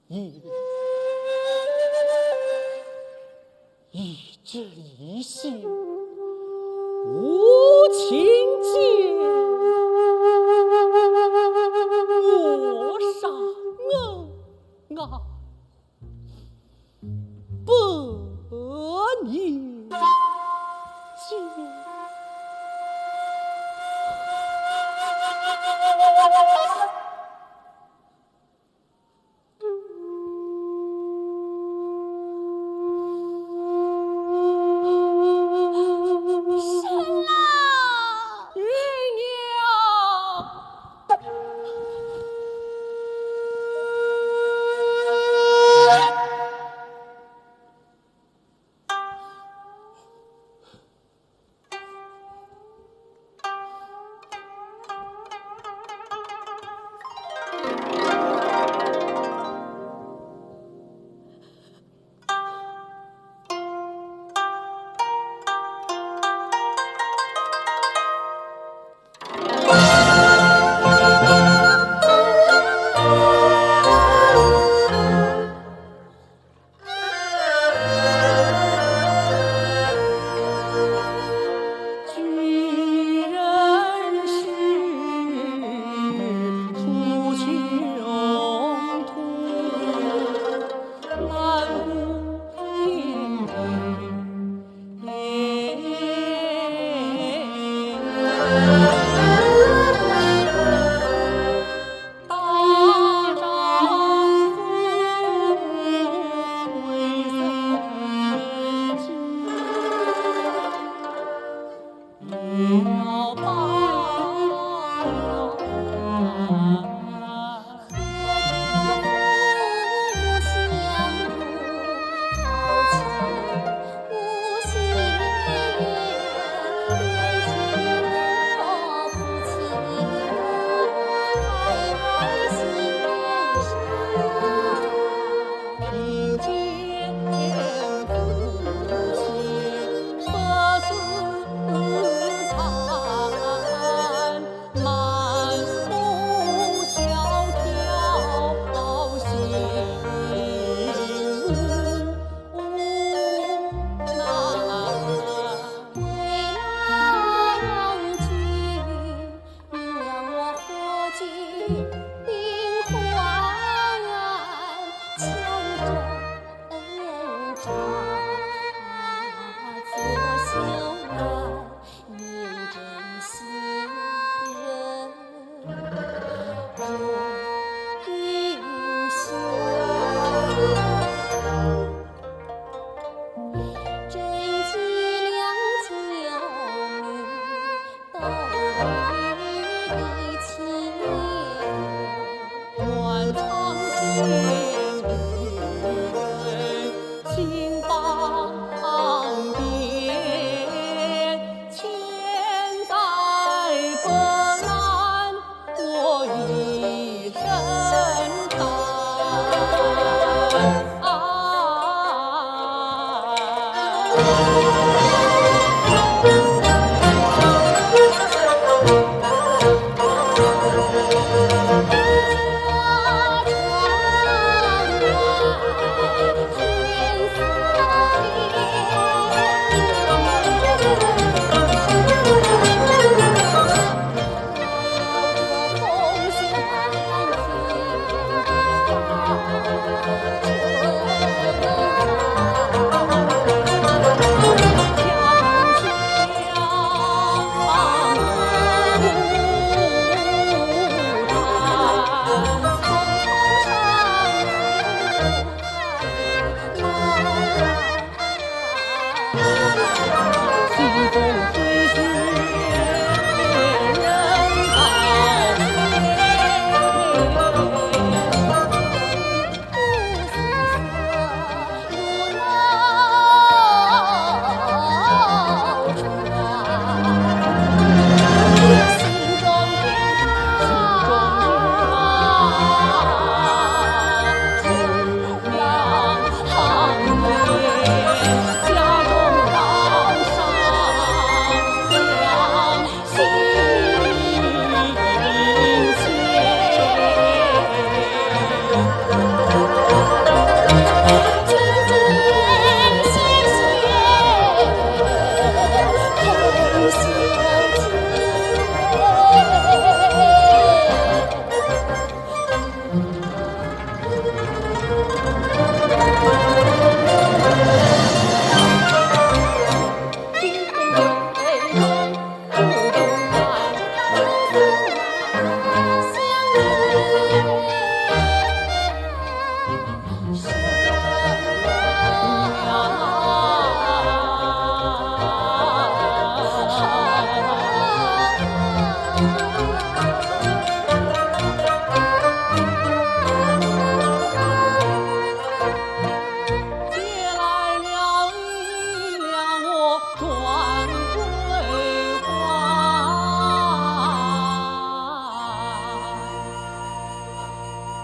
也。以至于心无情见，我杀我啊，百年间。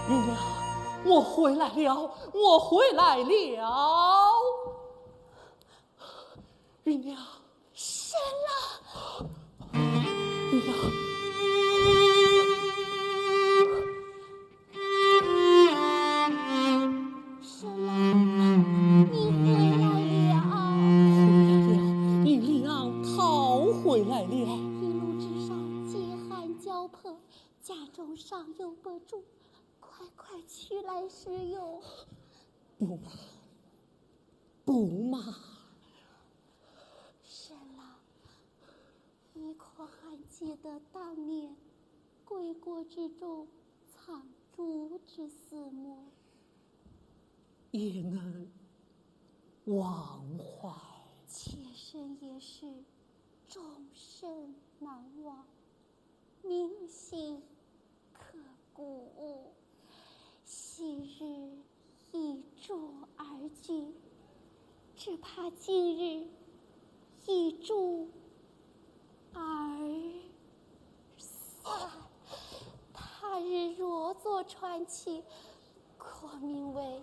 云娘，我回来了，我回来了。云娘，沈浪。云娘。 沈浪，你回来了。回来了，与李昂讨回来了。一路之上，饥寒交迫，家中尚有不住，快快取来食用。不嘛，不嘛。沈浪，你可还记得当年归国之中 藏猪之事么？焉能忘怀？妾身也是终身难忘，铭心刻骨。昔日以桌而居，只怕今日以猪而散。他日若作传奇，可名为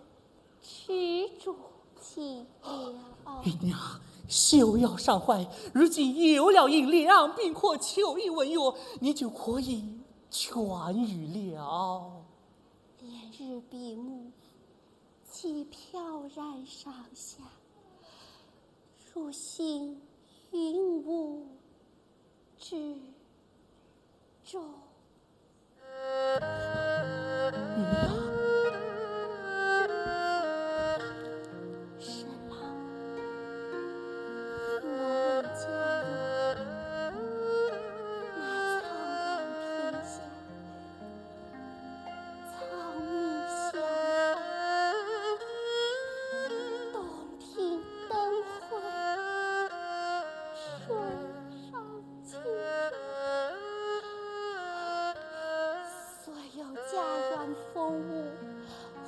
吃猪记了。云娘，休要伤怀，如今有了银两，并可求医问药，你就可以痊愈了。连日闭目，既飘然上下，入心云雾之中。云娘。沈浪，我未嫁入那苍茫天下。 草木萧条，洞庭灯火，水上清泉，所有家园风物，化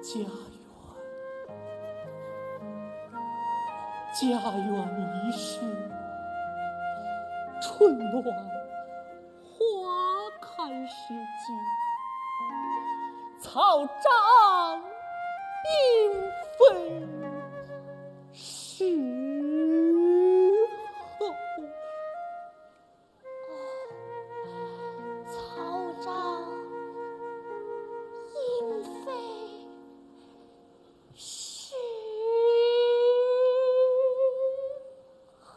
家园，家园已逝，春暖花开时节，草长莺飞时候。 哦，草长莺飞时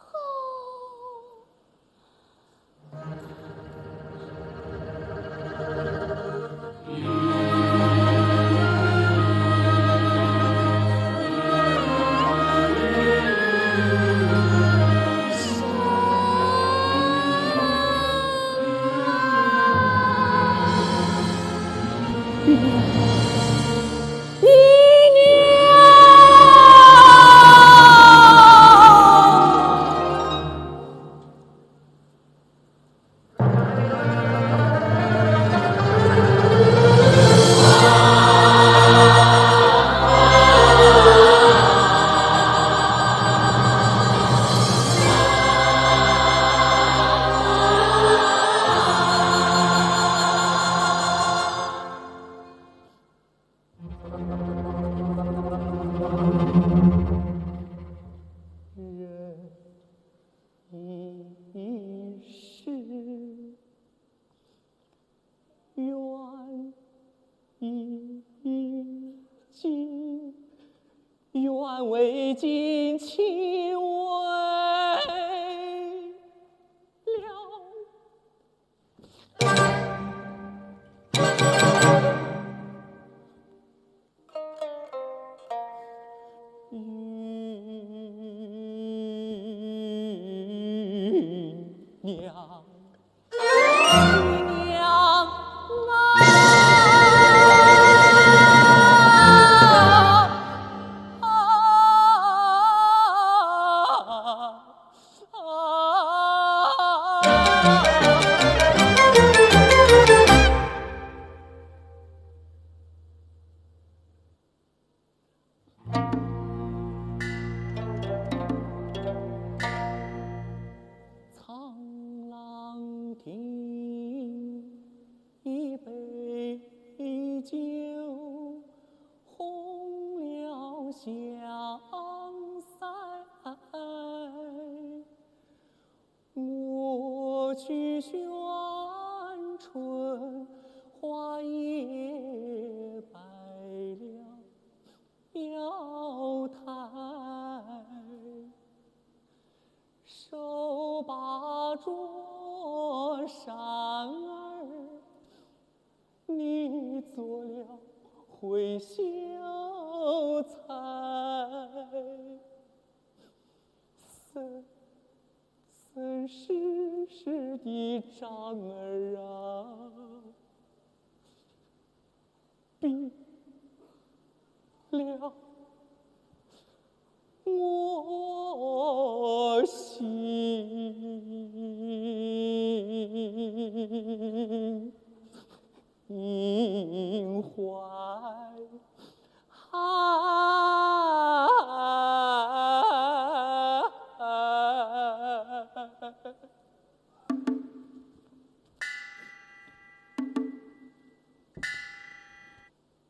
候。 人已逝，缘已尽，缘未尽，情未了。 沧浪听，一杯酒，红了香腮。 我去宣春，花也白了腰带，手把桌扇儿，你做了回小菜。生 生世世的账儿啊，比了我心怀。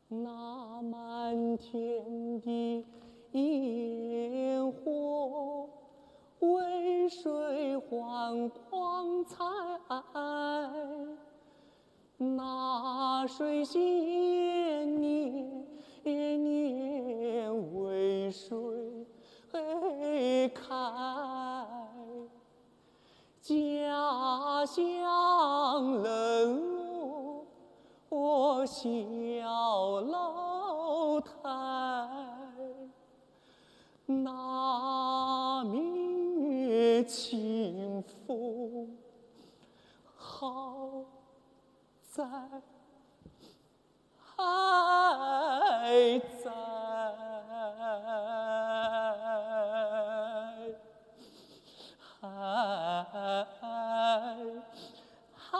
那满天的烟火，为谁还光彩？ 那水仙年年为谁开？家乡冷落我小楼台，那明月清风好 在，还在，还，还，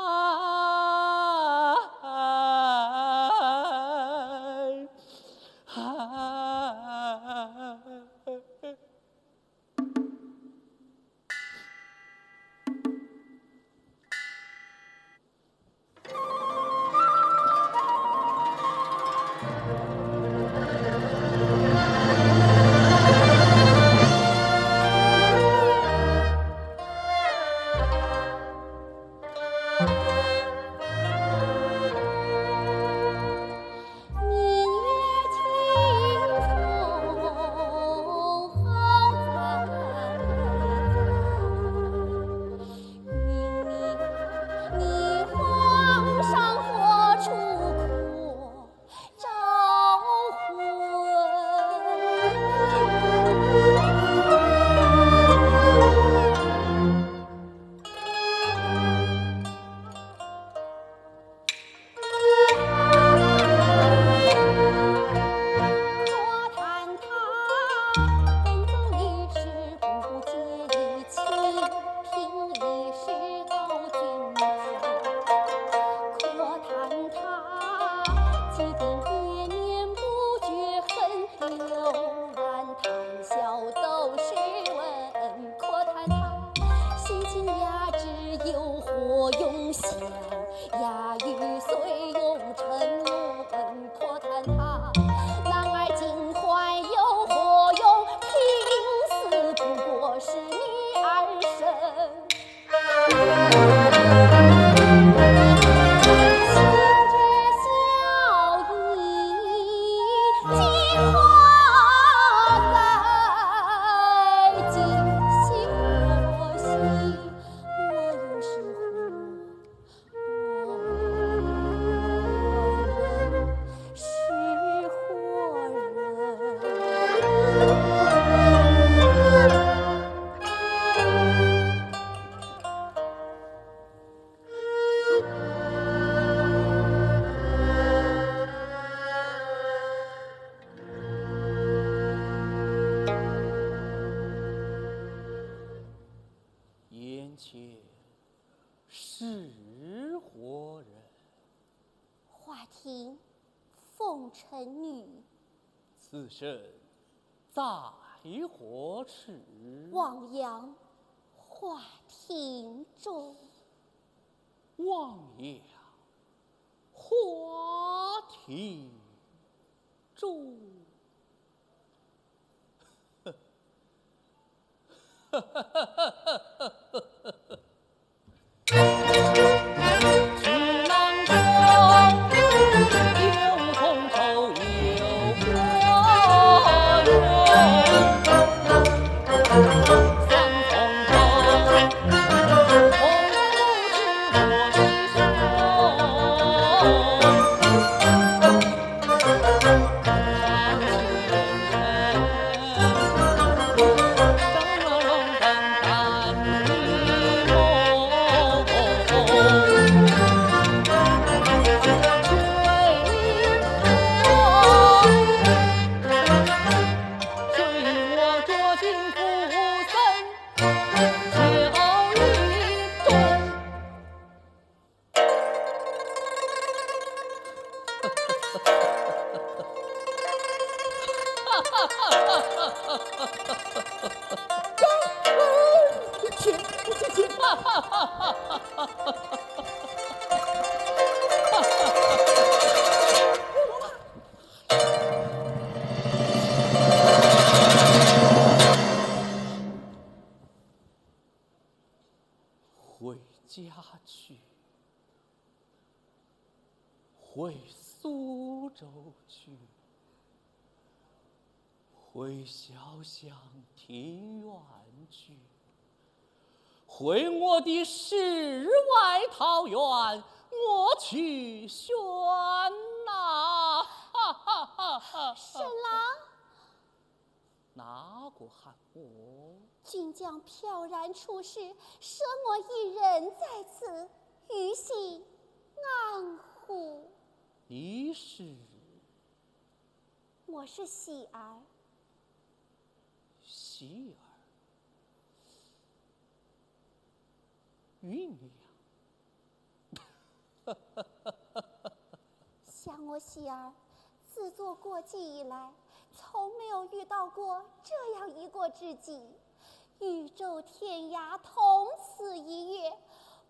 臣女。此身在何处？望阳花亭中。望阳花亭中。回家去，回苏州去，回潇湘庭院去，回我的世外桃源，我去选呐！哈哈哈哈！沈郎，哪个喊我？今将飘然出世，剩我一人在此，于心安乎？你是？我是喜儿。喜儿？云娘？想我喜儿自做过继以来，从没有遇到过这样一过知己。宇宙天涯同此一月，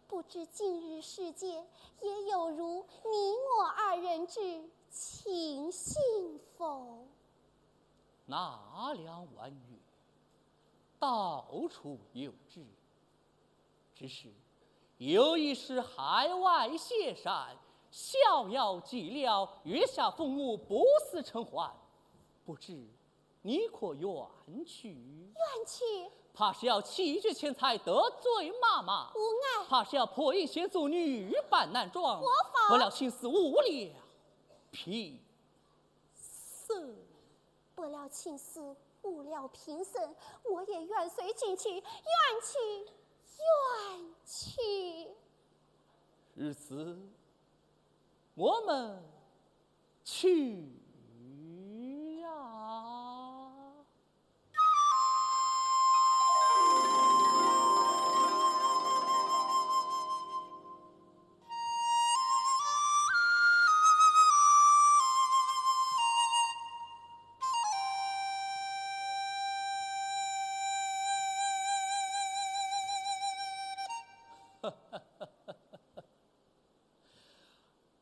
不知今日世界也有如你我二人之情形否？纳凉玩月，到处有之。只是有一时海外仙山，逍遥寂寥，月下风物不似尘寰，不知你可远去？远去？怕是要弃绝钱财，得罪妈妈。无碍。怕是要破衣险阻，女扮男装。何妨？不料青丝误了平生。不料青丝误了平生，我也愿随君去，远去，远去。如此，我们去呀。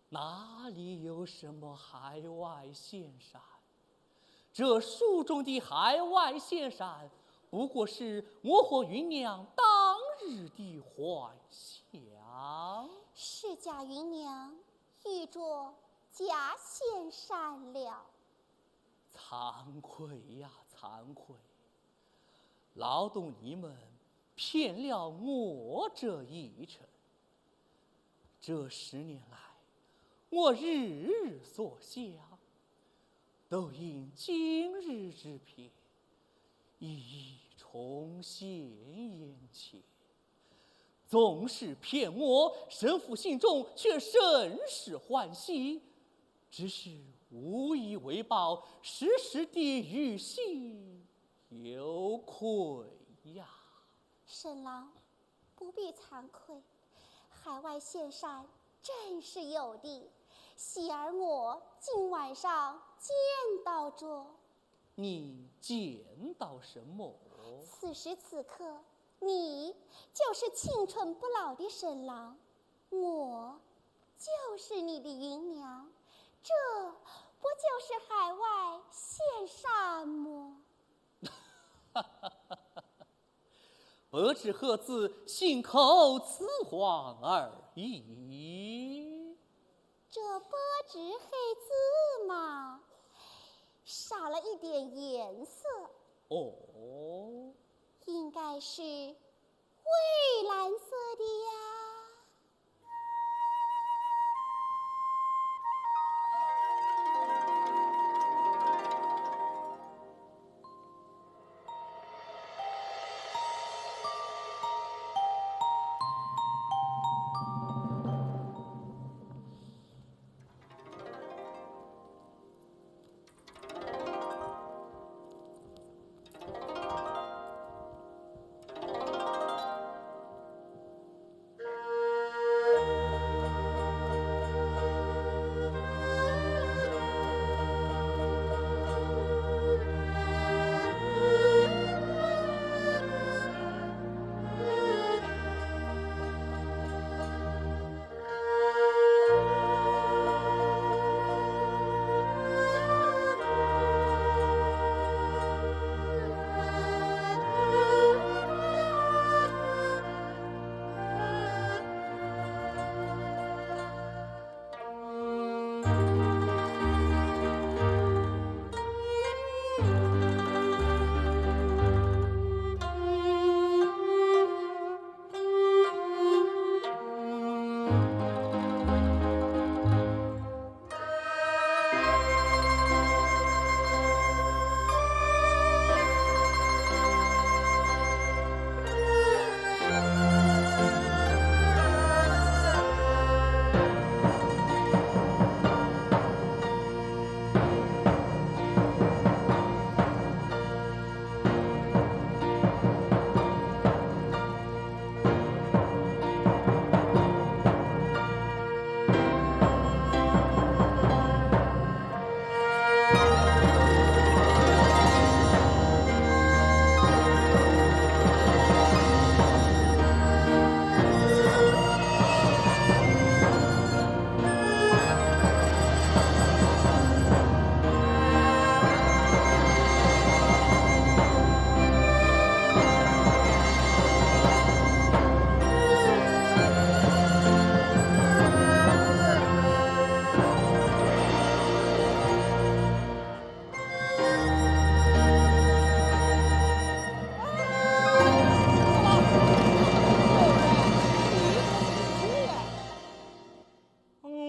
哪里有什么海外仙山？这书中的海外仙山，不过是我和云娘当日的幻想。是假云娘遇着假仙山了。惭愧呀，惭愧！劳动你们骗了我这一程。 这十年来，我日日所想，都因今日之骗，一一重现眼前。纵使骗我，沈府心中却甚是欢喜，只是无以为报，时时地于心有愧呀。沈郎， 不必惭愧，海外仙山真是有的，喜儿我今晚上见到着。你见到什么？此时此刻，你就是青春不老的沈郎，我就是你的芸娘，这不就是海外现善么？不知何子信口雌黄而已。这不知黑子嘛，少了一点颜色。哦，应该是灰蓝色的呀。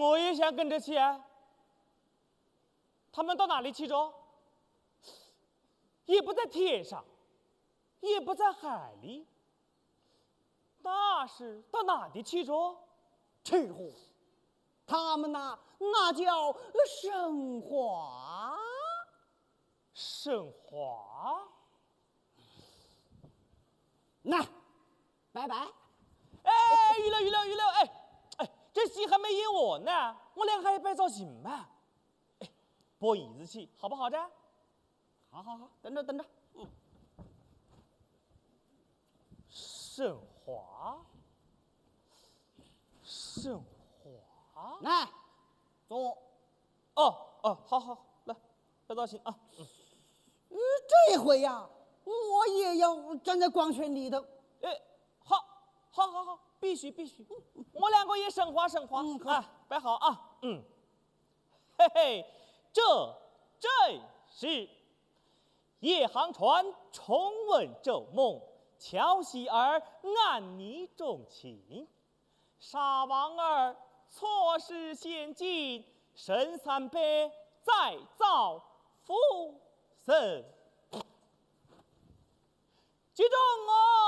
我也想跟着去啊。他们到哪里去着？也不在天上，也不在海里，那是到哪里去着？去乎，他们呐，那叫沈华。沈华？那，拜拜。哎，预料，预料，预料，哎，哎，这戏还没演完呢，我俩还要拜造型嘛。哎，播一字去，好不好的？好好好，等着等着。沈华，沈华，来，坐。哦哦，好好，来，拜造型啊。嗯。这回呀，我也要站在光圈里头。哎，好，好好好，必须必须，我两个也沈华沈华，嗯，好。啊，摆好啊，嗯，嘿嘿，这正是夜航船重温旧梦，巧喜儿暗念衷情，纱网儿错失仙境，沈三杯再造浮生。 记住我。